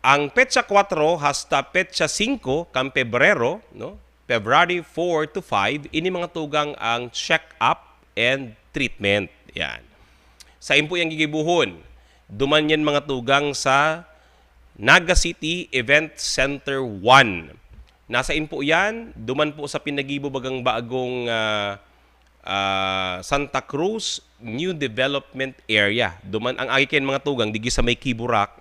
Ang petsa kwatro hasta petsa singko kan Pebrero, no? February four to five, ini, mga tugang, ang check-up and treatment. Yan. Sain po yan gigibuhon? Duman yan, mga tugang, sa Naga City Event Center one. Nasain po yan? Duman po sa pinagibo bagang bagong, ah, ah, Santa Cruz New Development Area. Duman ang agi kayan, mga tugang, digi sa may Kiburak,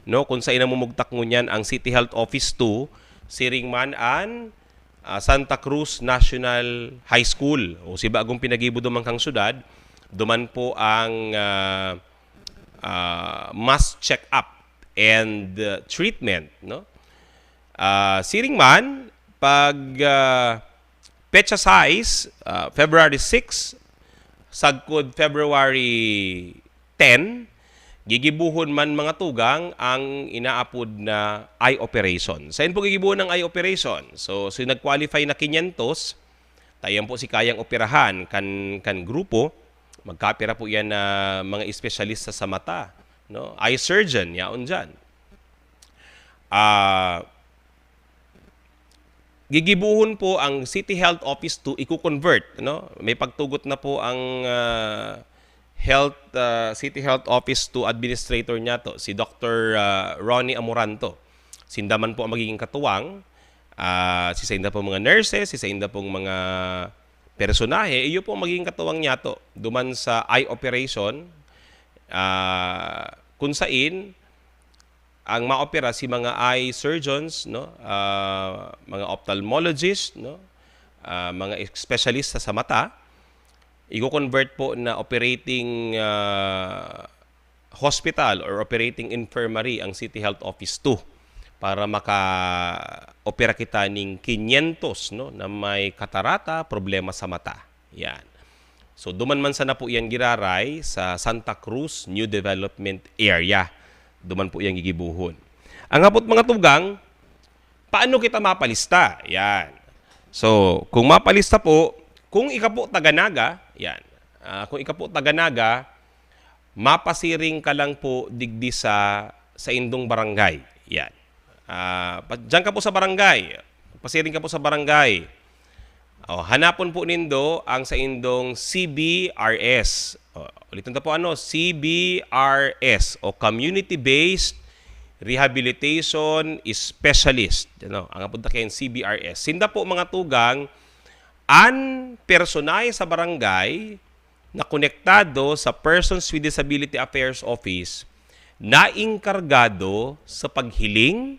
no? Kung sain namumugtak ngunyan ang City Health Office two, siring man an, ah, Santa Cruz National High School. O si bagong pinagibo duman kang syudad, duman po ang, ah, ah, mass check-up and, ah, treatment, no? Ah, siring man, pag, ah, petsa sais, ah, February six, sagkod February ten, gigibuhon man, mga tugang, ang inaapod na eye operation. Sain po gigibuhon ang eye operation? So, so nag-qualify na kinyentos, ta iyan po si kayang operahan kan, kan grupo, magkapira po iyan na mga espesyalista sa mata, no? Eye surgeon, yaon diyan. Ah, gigibuhon po ang City Health Office two, iko-convert, no? May pagtugot na po ang, ah, health, ah, City Health Office two administrator niyato, si Doctor, ah, Ronnie Amoranto. Sinda man po ang magiging katuwang, ah, si sainda pong mga nurses, si sainda pong mga personahe, iyo po ang magiging katuwang niyato duman sa eye operation, ah, kun sain ang maopera si mga eye surgeons, no? Ah, mga ophthalmologist, no? Ah, mga espesyalista sa mata. Iko-convert po na operating, ah, hospital or operating infirmary ang City Health Office two para maka-opera kita ning kinyentos, no, na may katarata, problema sa mata. Yan. So, duman man sana po yan giraray sa Santa Cruz New Development Area. Duman po yan gigibuhon. Ang hapot, mga tugang, paano kita mapalista? Yan. So, kung mapalista po, kung ika po taga Naga, yan. Ah, kung ika po taga Naga, mapasiring ka lang po digdi sa, sa indong barangay. Yan. Ah, pa-, diyan ka po sa barangay. Pasiring ka po sa barangay. O, hanapon po nindo ang saindong C B R S. O, ulitin ta po, ano, C B R S o Community-Based Rehabilitation Specialist. Ano, ang apod na kayan, C B R S. Sinda po, mga tugang, an personahe sa barangay na konektado sa Persons with Disability Affairs Office na engkargado sa paghiling,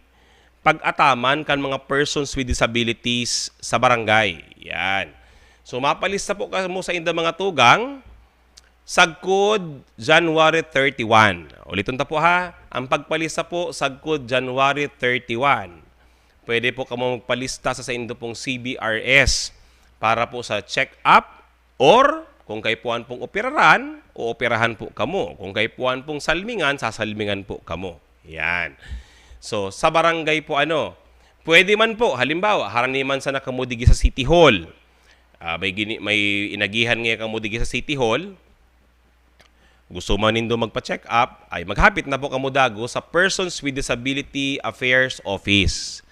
pag-ataman kan mga persons with disabilities sa barangay. Yan. So, mapalista po kamo sainda, mga tugang, sagkod January thirty-one. Uliton ta po, ha, ang pagpalista po sagkod January thirty-one. Pwede po kamo magpalista sa saindo pong C B R S para po sa check-up or kung kaipuhan pong operaran, ooperahan po kamo. Kung kaipuhan pong salmingan, sasalmingan po kamo. Yan. So, sa barangay po, ano, pwede man po, halimbawa, harani man sana kamo digi sa City Hall. Ah, may gini-, may inagihan ngaya kamo digi sa City Hall. Gusto man nindo magpa-check up, ay maghapit na po kamo dago sa Persons with Disability Affairs Office.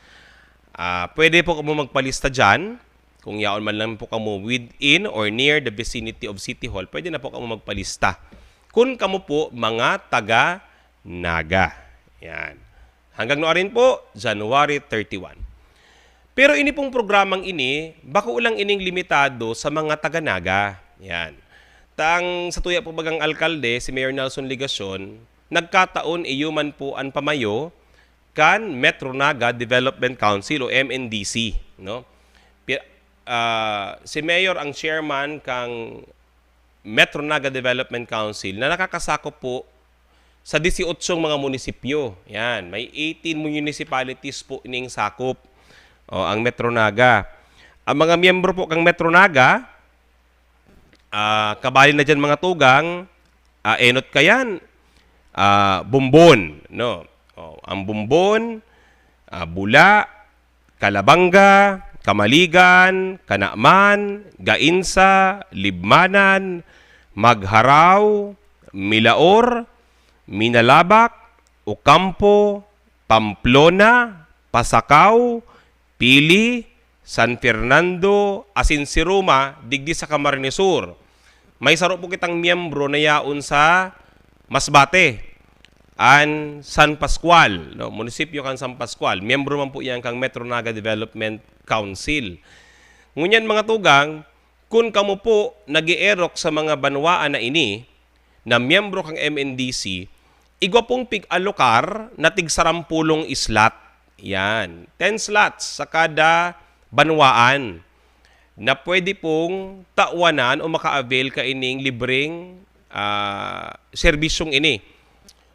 Ah, pwede po kamo magpalista diyan. Kung yaon man lang po kamo within or near the vicinity of City Hall, pwede na po kamo magpalista. Kun kamo po mga taga Naga. Yan. Hanggang nuarin po, January thirty-one. Pero ini pong programang ini, bako lang ining limitado sa mga taga Naga. Yan. Tang sa tuya po bagang alkalde, si Mayor Nelson Legacion, nagkataon iyo man po an pamayo kan Metro Naga Development Council o M N D C, no? Pi-, ah, si Mayor ang chairman kang Metro Naga Development Council na nakakasakop po sa disyotso mga munisipyo. Yan, may eighteen municipalities po ining sakop, o, ang Metro Naga. Ang mga miyembro po kang Metro Naga, ah, kabali na diyan, mga tugang, ah, enot kayan, ah, Bombon, no? O, ang Bombon, ah, Bula, Calabanga, Camaligan, Canaman, Gainza, Libmanan, Magharao, Milaor, Minalabac, Ocampo, Pamplona, Pasacao, Pili, San Fernando, asin si Roma, digdi sa Camarines Sur. May saro po kitang miyembro na yaon sa Masbate, an San Pascual, no? Munisipyo kan San Pascual. Miyembro man po iyan kang Metro Naga Development Council. Ngunyan, mga tugang, kun kamo po nag-eerok sa mga banwaan na ini, na miyembro kang M N D C, igwa pong pig-alokar na tig sarampulong islat. Yan, ten slots sa kada banwaan na pwede pong tawanan o maka-avail kaining libreng, ah, serbisyong ini.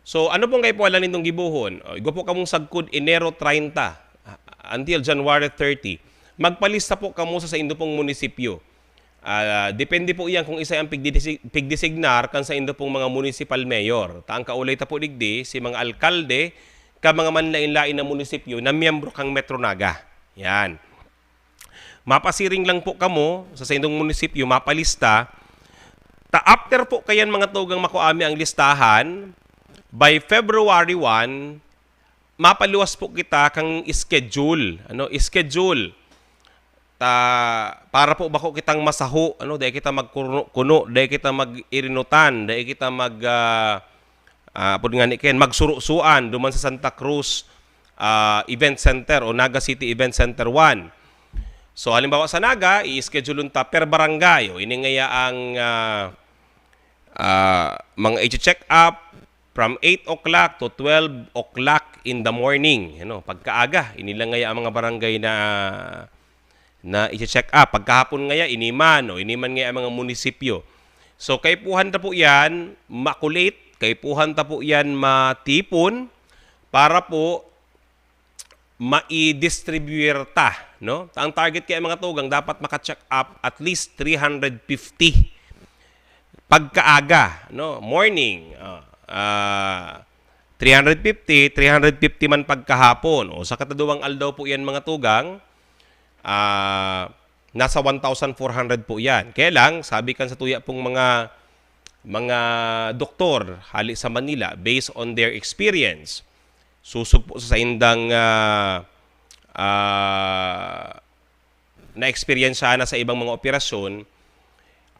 So, ano pong kaipuhan nindong gibohon? O, igwa po kamong sagkod Enero treinta, ah, until January thirty. Magpalista po kamo sa saindo pong munisipyo. Ah, depende po iyan kung isa ang pigdidisi-, pigdesignar kan saindo pong mga municipal mayor. Ta ang kaulay ta po digdi, si mga alkalde, ka mga manlain-lain na munisipyo na miyembro kang Metro Naga. Yan. Mapasiring lang po kamo sa saindong munisipyo, mapalista. Ta after po kayan, mga tugang, makuha mi ang listahan, by February one, mapaluwas po kita kang schedule. Ano, schedule. Ta, para po bako kitang masaho, ano, dai kita magkuno-kuno, dai kita mag-irinutan, dai kita mag, ah, ah, apod nga ni Ken, magsurusuan duman sa Santa Cruz, ah, Event Center o Naga City Event Center one. So, halimbawa sa Naga, i-schedule ta per barangay. O, ini ngaya ang, ah, ah, mga i-check up from eight o'clock to twelve o'clock in the morning. Ano, pagkaaga, ini lang ngaya ang mga barangay na, na i-check up. Pagkahapon ngaya, ini man, o, ini man ngaya ang mga munisipyo. So, kaipuhan ta po yan, makulit, kaipuhan ta po yan, matipon, para po mai-distribute ta, no? Ang target kaya, mga tugang, dapat maka-check up at least three hundred fifty pagkaaga, no? Morning, ah, ah, three hundred fifty, three hundred fifty man pagkahapon. O, sa kataduwang aldaw po yan, mga tugang, ah, nasa one thousand four hundred po yan. Kaya lang, sabi kan sa tuya pong mga, mga doktor hali sa Manila, based on their experience, susog po sa saindang, ah, ah, na-eksperyensyahan na sa ibang mga operasyon,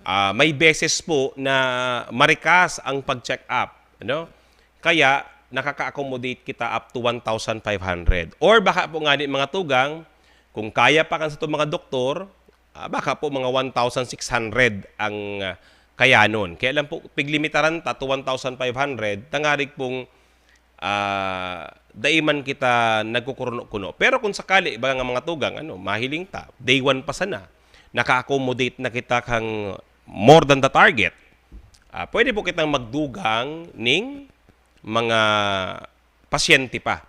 ah, may beses po na marikas ang pag-check up, ano? Kaya nakaka-accommodate kita up to one thousand five hundred. Or baka po ngani, mga tugang, kung kaya pa kan satong mga doktor, ah, baka po mga one thousand six hundred ang, ah, kayanon. Kaya lang po, piglimitaran ta to one thousand five hundred, tangarig pong, ah, dai man kita nagkukuruno-kuno. Pero kung sakali, iba nga, mga tugang, ano, mahiling ta, day one pa sana, naka-accommodate na kita kang more than the target, ah, pwede po kitang magdugang ning mga pasyente pa.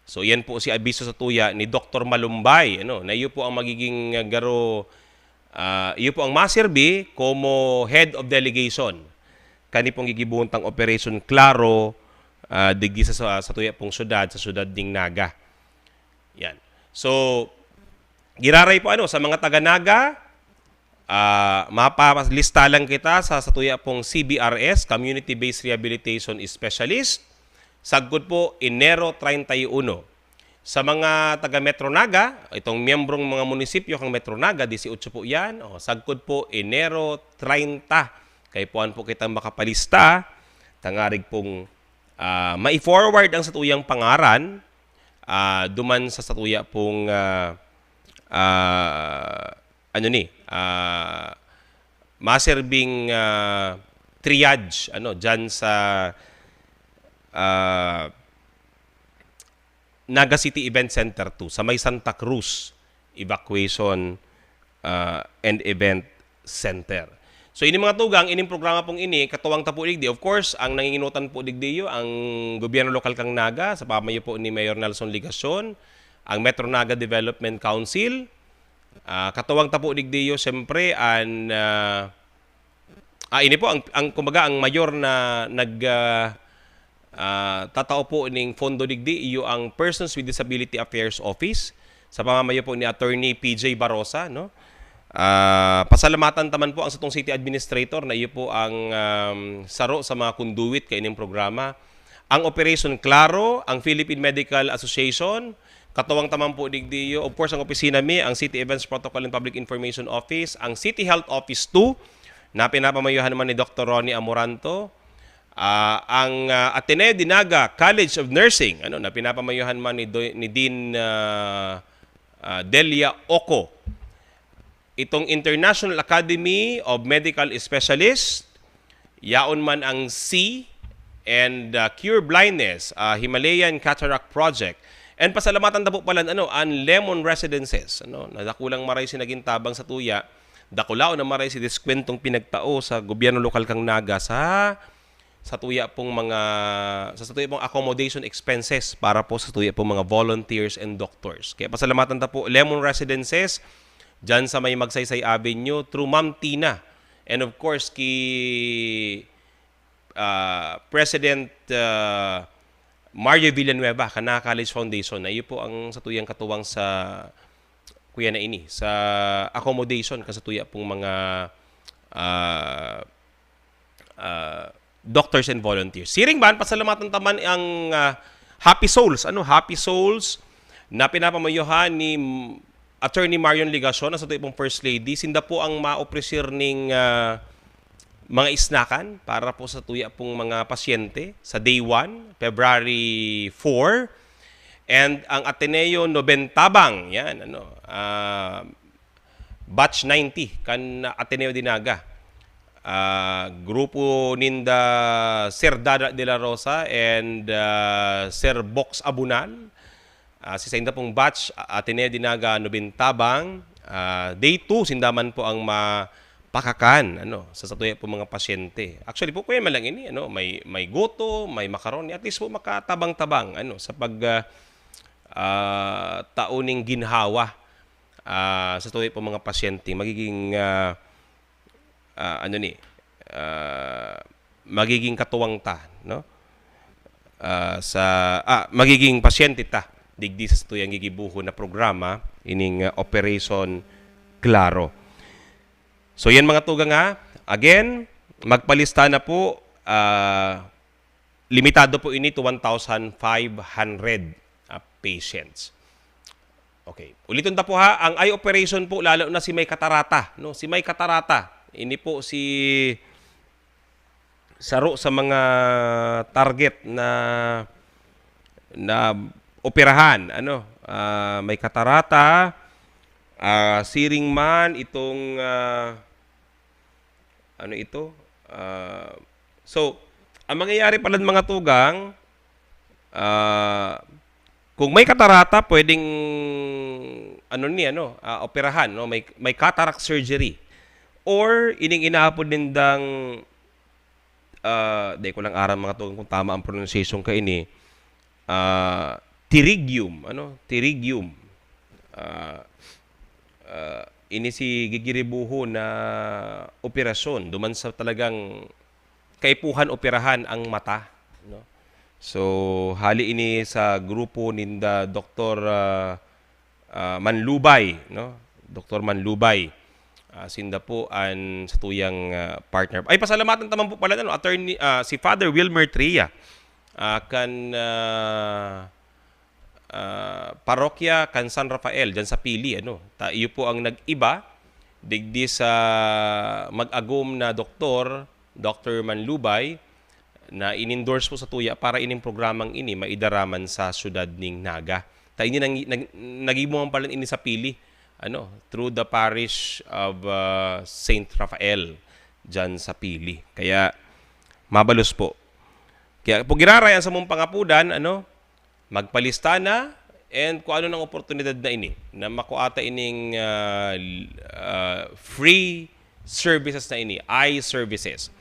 So, yan po si abiso sa tuya ni Doktor Malumbay, ano, na iyo po ang magiging, ah, garo, ah, iyo po ang maserbi como head of delegation kani pong gigibohon tang Operation Claro, ah, digdi sa, sa, sa tuya pong syudad, sa syudad ning Naga. Yan. So, giraray po, ano, sa mga taga Naga, ah, mapalista lang kita sa, sa tuya pong C B R S, Community Based Rehabilitation Specialist. Sagkod po, Enero treinta y uno. Sa mga taga Metro Naga, itong miyembrong mga munisipyo kang Metro Naga, dieciocho po yan. O, sagkod po, Enero treinta. Kaipuhan po kitang makapalista, tangarig pong, ah, mai-forward ang satuyang pangaran, ah, duman sa satuya pong, ah, ah, ano ni, ah, maserbing, ah, triage, ano, dyan sa, ah, Naga City Event Center two, sa may Santa Cruz Evacuation, ah, and Event Center. So, ini, mga tugang, ining programa pong ini, katuwang ta po digdi. Of course, ang nanginginutan po digdi iyo, ang gobyerno lokal kang Naga, sa pamayo po ni Mayor Nelson Legacion, ang Metro Naga Development Council. Ah, katuwang ta po digdi iyo, siyempre, an, ah, ah, ini po, ang, ang, kumbaga, ang mayor na nag, ah, ah, tatao po ning pondo digdi, iyo ang Persons with Disability Affairs Office, sa pamamayo po ni Attorney P J Barosa, no? Ah, pasalamatan ta man po ang satong city administrator na iyo po ang, um, saro sa mga conduit kaining programa. Ang Operation Claro, ang Philippine Medical Association, katuwang ta man po digdi iyo, of course, ang opisina mi, ang City Events Protocol and Public Information Office, ang City Health Office two, na pinapamayohan naman ni Doktor Ronnie Amoranto, ah, ang, ah, Ateneo de Naga College of Nursing, ano, na pinapamayohan man ni Do-, ni Dean, ah, ah, Delia Oco. Itong International Academy of Medical Specialists, yaon man ang C and, ah, Cure Blindness, ah, Himalayan Cataract Project, And pasalamatan ta po pala, ano, ang Lemon Residences, ano, na dakulang maray si naging tabang sa tuya, dakulaon na maray si diskwentong pinagtao sa gobyerno lokal kan Naga sa, sa tuya pong mga, sa, sa tuya pong accommodation expenses para po sa tuya pong mga volunteers and doctors. Kaya pasalamatan ta po, Lemon Residences, dyan sa may Magsaysay Avenue, through Ma'am Tina. And of course, ki, ah, President, ah, Mario Villanueva, kan Naga College Foundation, na iyo po ang sa tuyang katuwang sa, kuya na ini, sa accommodation kan sa tuya pong mga, ah, ah, doctors and volunteers. Siring man, pasalamatan ta man ang, ah, Happy Souls, ano, Happy Souls na pinapamayohan ni M-, Attorney Marion Legacion, na sa tuya pong First Lady. Sinda po ang maopresir ning, ah, mga isnakan para po sa tuya pong mga pasyente sa day one, February four. And ang Ateneo Nobentabang, yan, ano, ah, batch ninety kan Ateneo de Naga. Ah, grupo ninda Sir Dada de la Rosa and, ah, Sir Box Abunal. Ah, si sainda pong batch, ah, Ateneo de Naga Nobentabang. Ah, day two, sinda man po ang mapakakan, ano, sa satuya po mga pasyente. Actually po, kuya man lang ini, ano, may, may goto, may macaroni, at least po makatabang-tabang, ano, sa pag, ah, ah, tao ning ginhawa, ah, sa tuya po mga pasyente. Magiging, ah, ah, ano ni, ah, magiging katuwang ta, no? Ah, sa, ah, magiging pasyente ta digdi sa tuyang gigibuhon na programa, ining, ah, Operation Klaro. So, yan mga tugang ha. Again, magpalista na po, ah, limitado po ini to one thousand five hundred, ah, patients. Okay. Uliton ta po ha, ang eye operation po, lalo na si may katarata, no? Si may katarata. Ini po si saro sa mga target na, na operahan, ano? Ah, may katarata, ah, siring man itong, ah, ano ito? Ah, so, ang mangyayari pala ng mga tugang, ah, kung may katarata, pwedeng, ano ni, ano, ah, operahan, no? May, may cataract surgery. Or, ining inaapod nindang, ah, di ko lang aram mga tugang kung tama ang pronunciation kaini, ah, pterygium, ano? Pterygium. Ah, ah, ini si gigiribuhon na operasyon, duman sa talagang kaipuhan operahan ang mata, no? So, hali ini sa grupo ninda Doktor, ah, ah, Manlubay, no? Doktor Manlubay. Ah, sinda po an satuyang, ah, partner. Ay, pasalamatan ta man po pala, ano, attorney, ah, si Father Wilmer Tria, ah, kan, ah, ah, parokya kan San Rafael, dyan sa Pili, ano. Ta-, iyo po ang nag-iba digdi sa mag-agom na doktor, Doktor Manlubay, na in-endorse po sa tuya para ining programang ini maidaraman sa siyudad ning Naga. Ta ini nang, nag, nagibo man pala ini sa Pili, ano, through the parish of, ah, Saint Rafael, dyan sa Pili. Kaya, mabalos po. Kaya po giraray ang samong pangapudan, ano, magpalista na, and kung ano ng oportunidad na ini, na makuha ta ining, ah, l-, ah, free services na ini, eye services.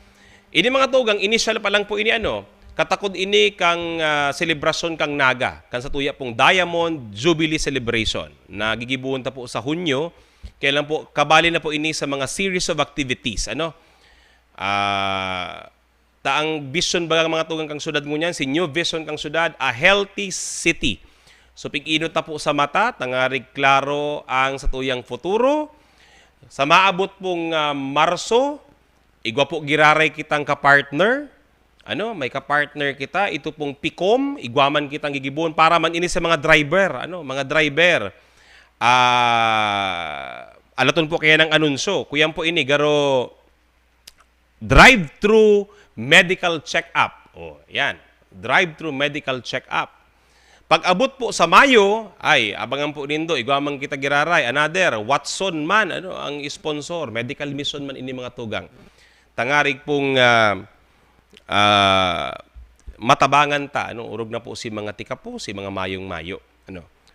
Ini mga tugang, inisyal pa lang po ini, ano, katakod ini kang, ah, selebrasyon kang Naga, kan sa tuya pong Diamond Jubilee Celebration, na gigibuhon ta po sa Hunyo, kaya lang po, kabali na po ini sa mga series of activities, ano, ah, ta ang vision baga mga tugang kang syudad ngunyan, si new vision kang syudad, a healthy city. So, pig-inot ta po sa mata, tangarig klaro ang satuyang futuro. Sa maabot pong, ah, Marso, igwa po giraray kitang kapartner. Ano, may kapartner kita, ito pong Picom, igwa man kitang gigibohon para man ini sa mga driver, ano, mga driver. Ah, alaton po kaya ng anunsyo. Kuyan po ini, garo, drive-through medical check-up. Oh, yan. Drive-through medical check-up. Pag abot po sa Mayo, ay, abangan po nindo, igwa man kita giraray. Another, Watson man, ano, ang sponsor. Medical mission man ini mga tugang. Tangarig pong, ah, ah, matabangan ta, ano, orog na po si mga tika po, si mga mayong mayo.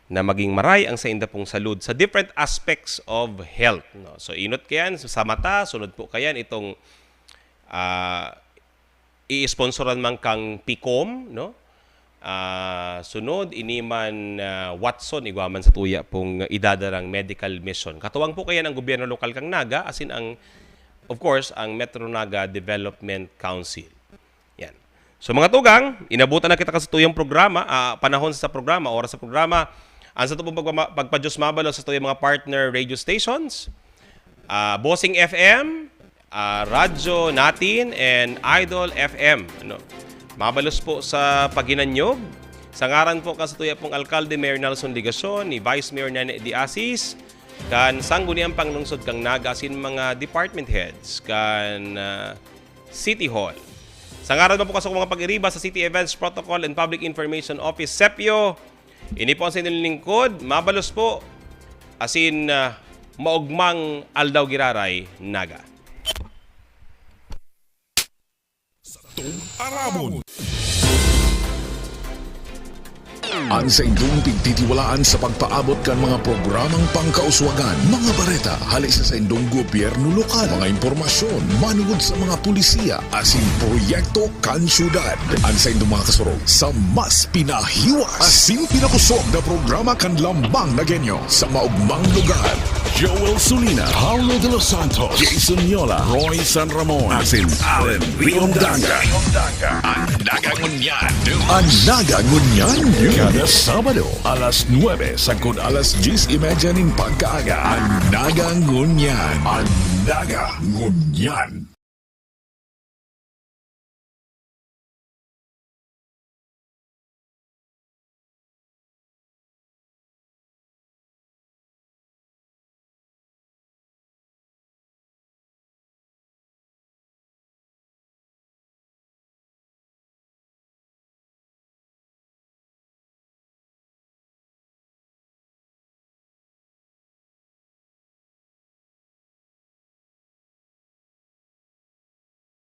na maging maray ang sainda pong salud sa different aspects of health, no? So, inot kayan sa mata, sunod po kayan itong, ah, iisponsoran man kang PICOM, no? Ah, sunod, ini man, ah, Watson, igwa man sa tuya pong idadarang medical mission. Katuwang po kayan ang gobyerno lokal kang Naga, asin ang, of course, ang Metro Naga Development Council. Yan. So, mga tugang, inabutan na kita kan satuyang programa, ah, panahon sa programa, oras sa programa. Ang sato pong pagpama-, pagpa-Diyos mabalos sa satuyang mga partner radio stations, ah, Bossing F M, ah, Radyo Natin, and Idol F M. Ano? Mabalos po sa paghinanyog. Sa ngaran po kan satuya pong alkalde, Mayor Nelson Legacion, ni Vice Mayor Nene de Asis, kan Sangguniang Panglungsod kang Naga, asin mga department heads kan, ah, City Hall. Sa ngaran man po kan sakong mga pag-iriba sa City Events Protocol and Public Information Office, SEPIO, ini po ang sa inyong lingkod. Mabalos po, asin, ah, maogmang aldaw giraray, Naga. Satong arabon. An saindong pigtitiwalaan sa pagpaabot kan mga programang pangkauswagan, mga bareta hale sa saindong gobyerno lokal, mga impormasyon manungod sa mga pulisiya asin proyekto kan syudad. An saindong mga kasurog sa mas pinahiwas asin pinakosog na programa kan Lambang Nagenyo sa maogmang lugar. Joel Sulina, Paulo de los Santos, Jason Yola, Roy San Ramon, asin Allen Riondanga. An Naga Ngunyan News. An Naga Ngunyan News. Kada Sabado, alas nuebe sagkod alas dyes y media nin pagkaaga. An Naga Ngunyan. An Naga Ngunyan.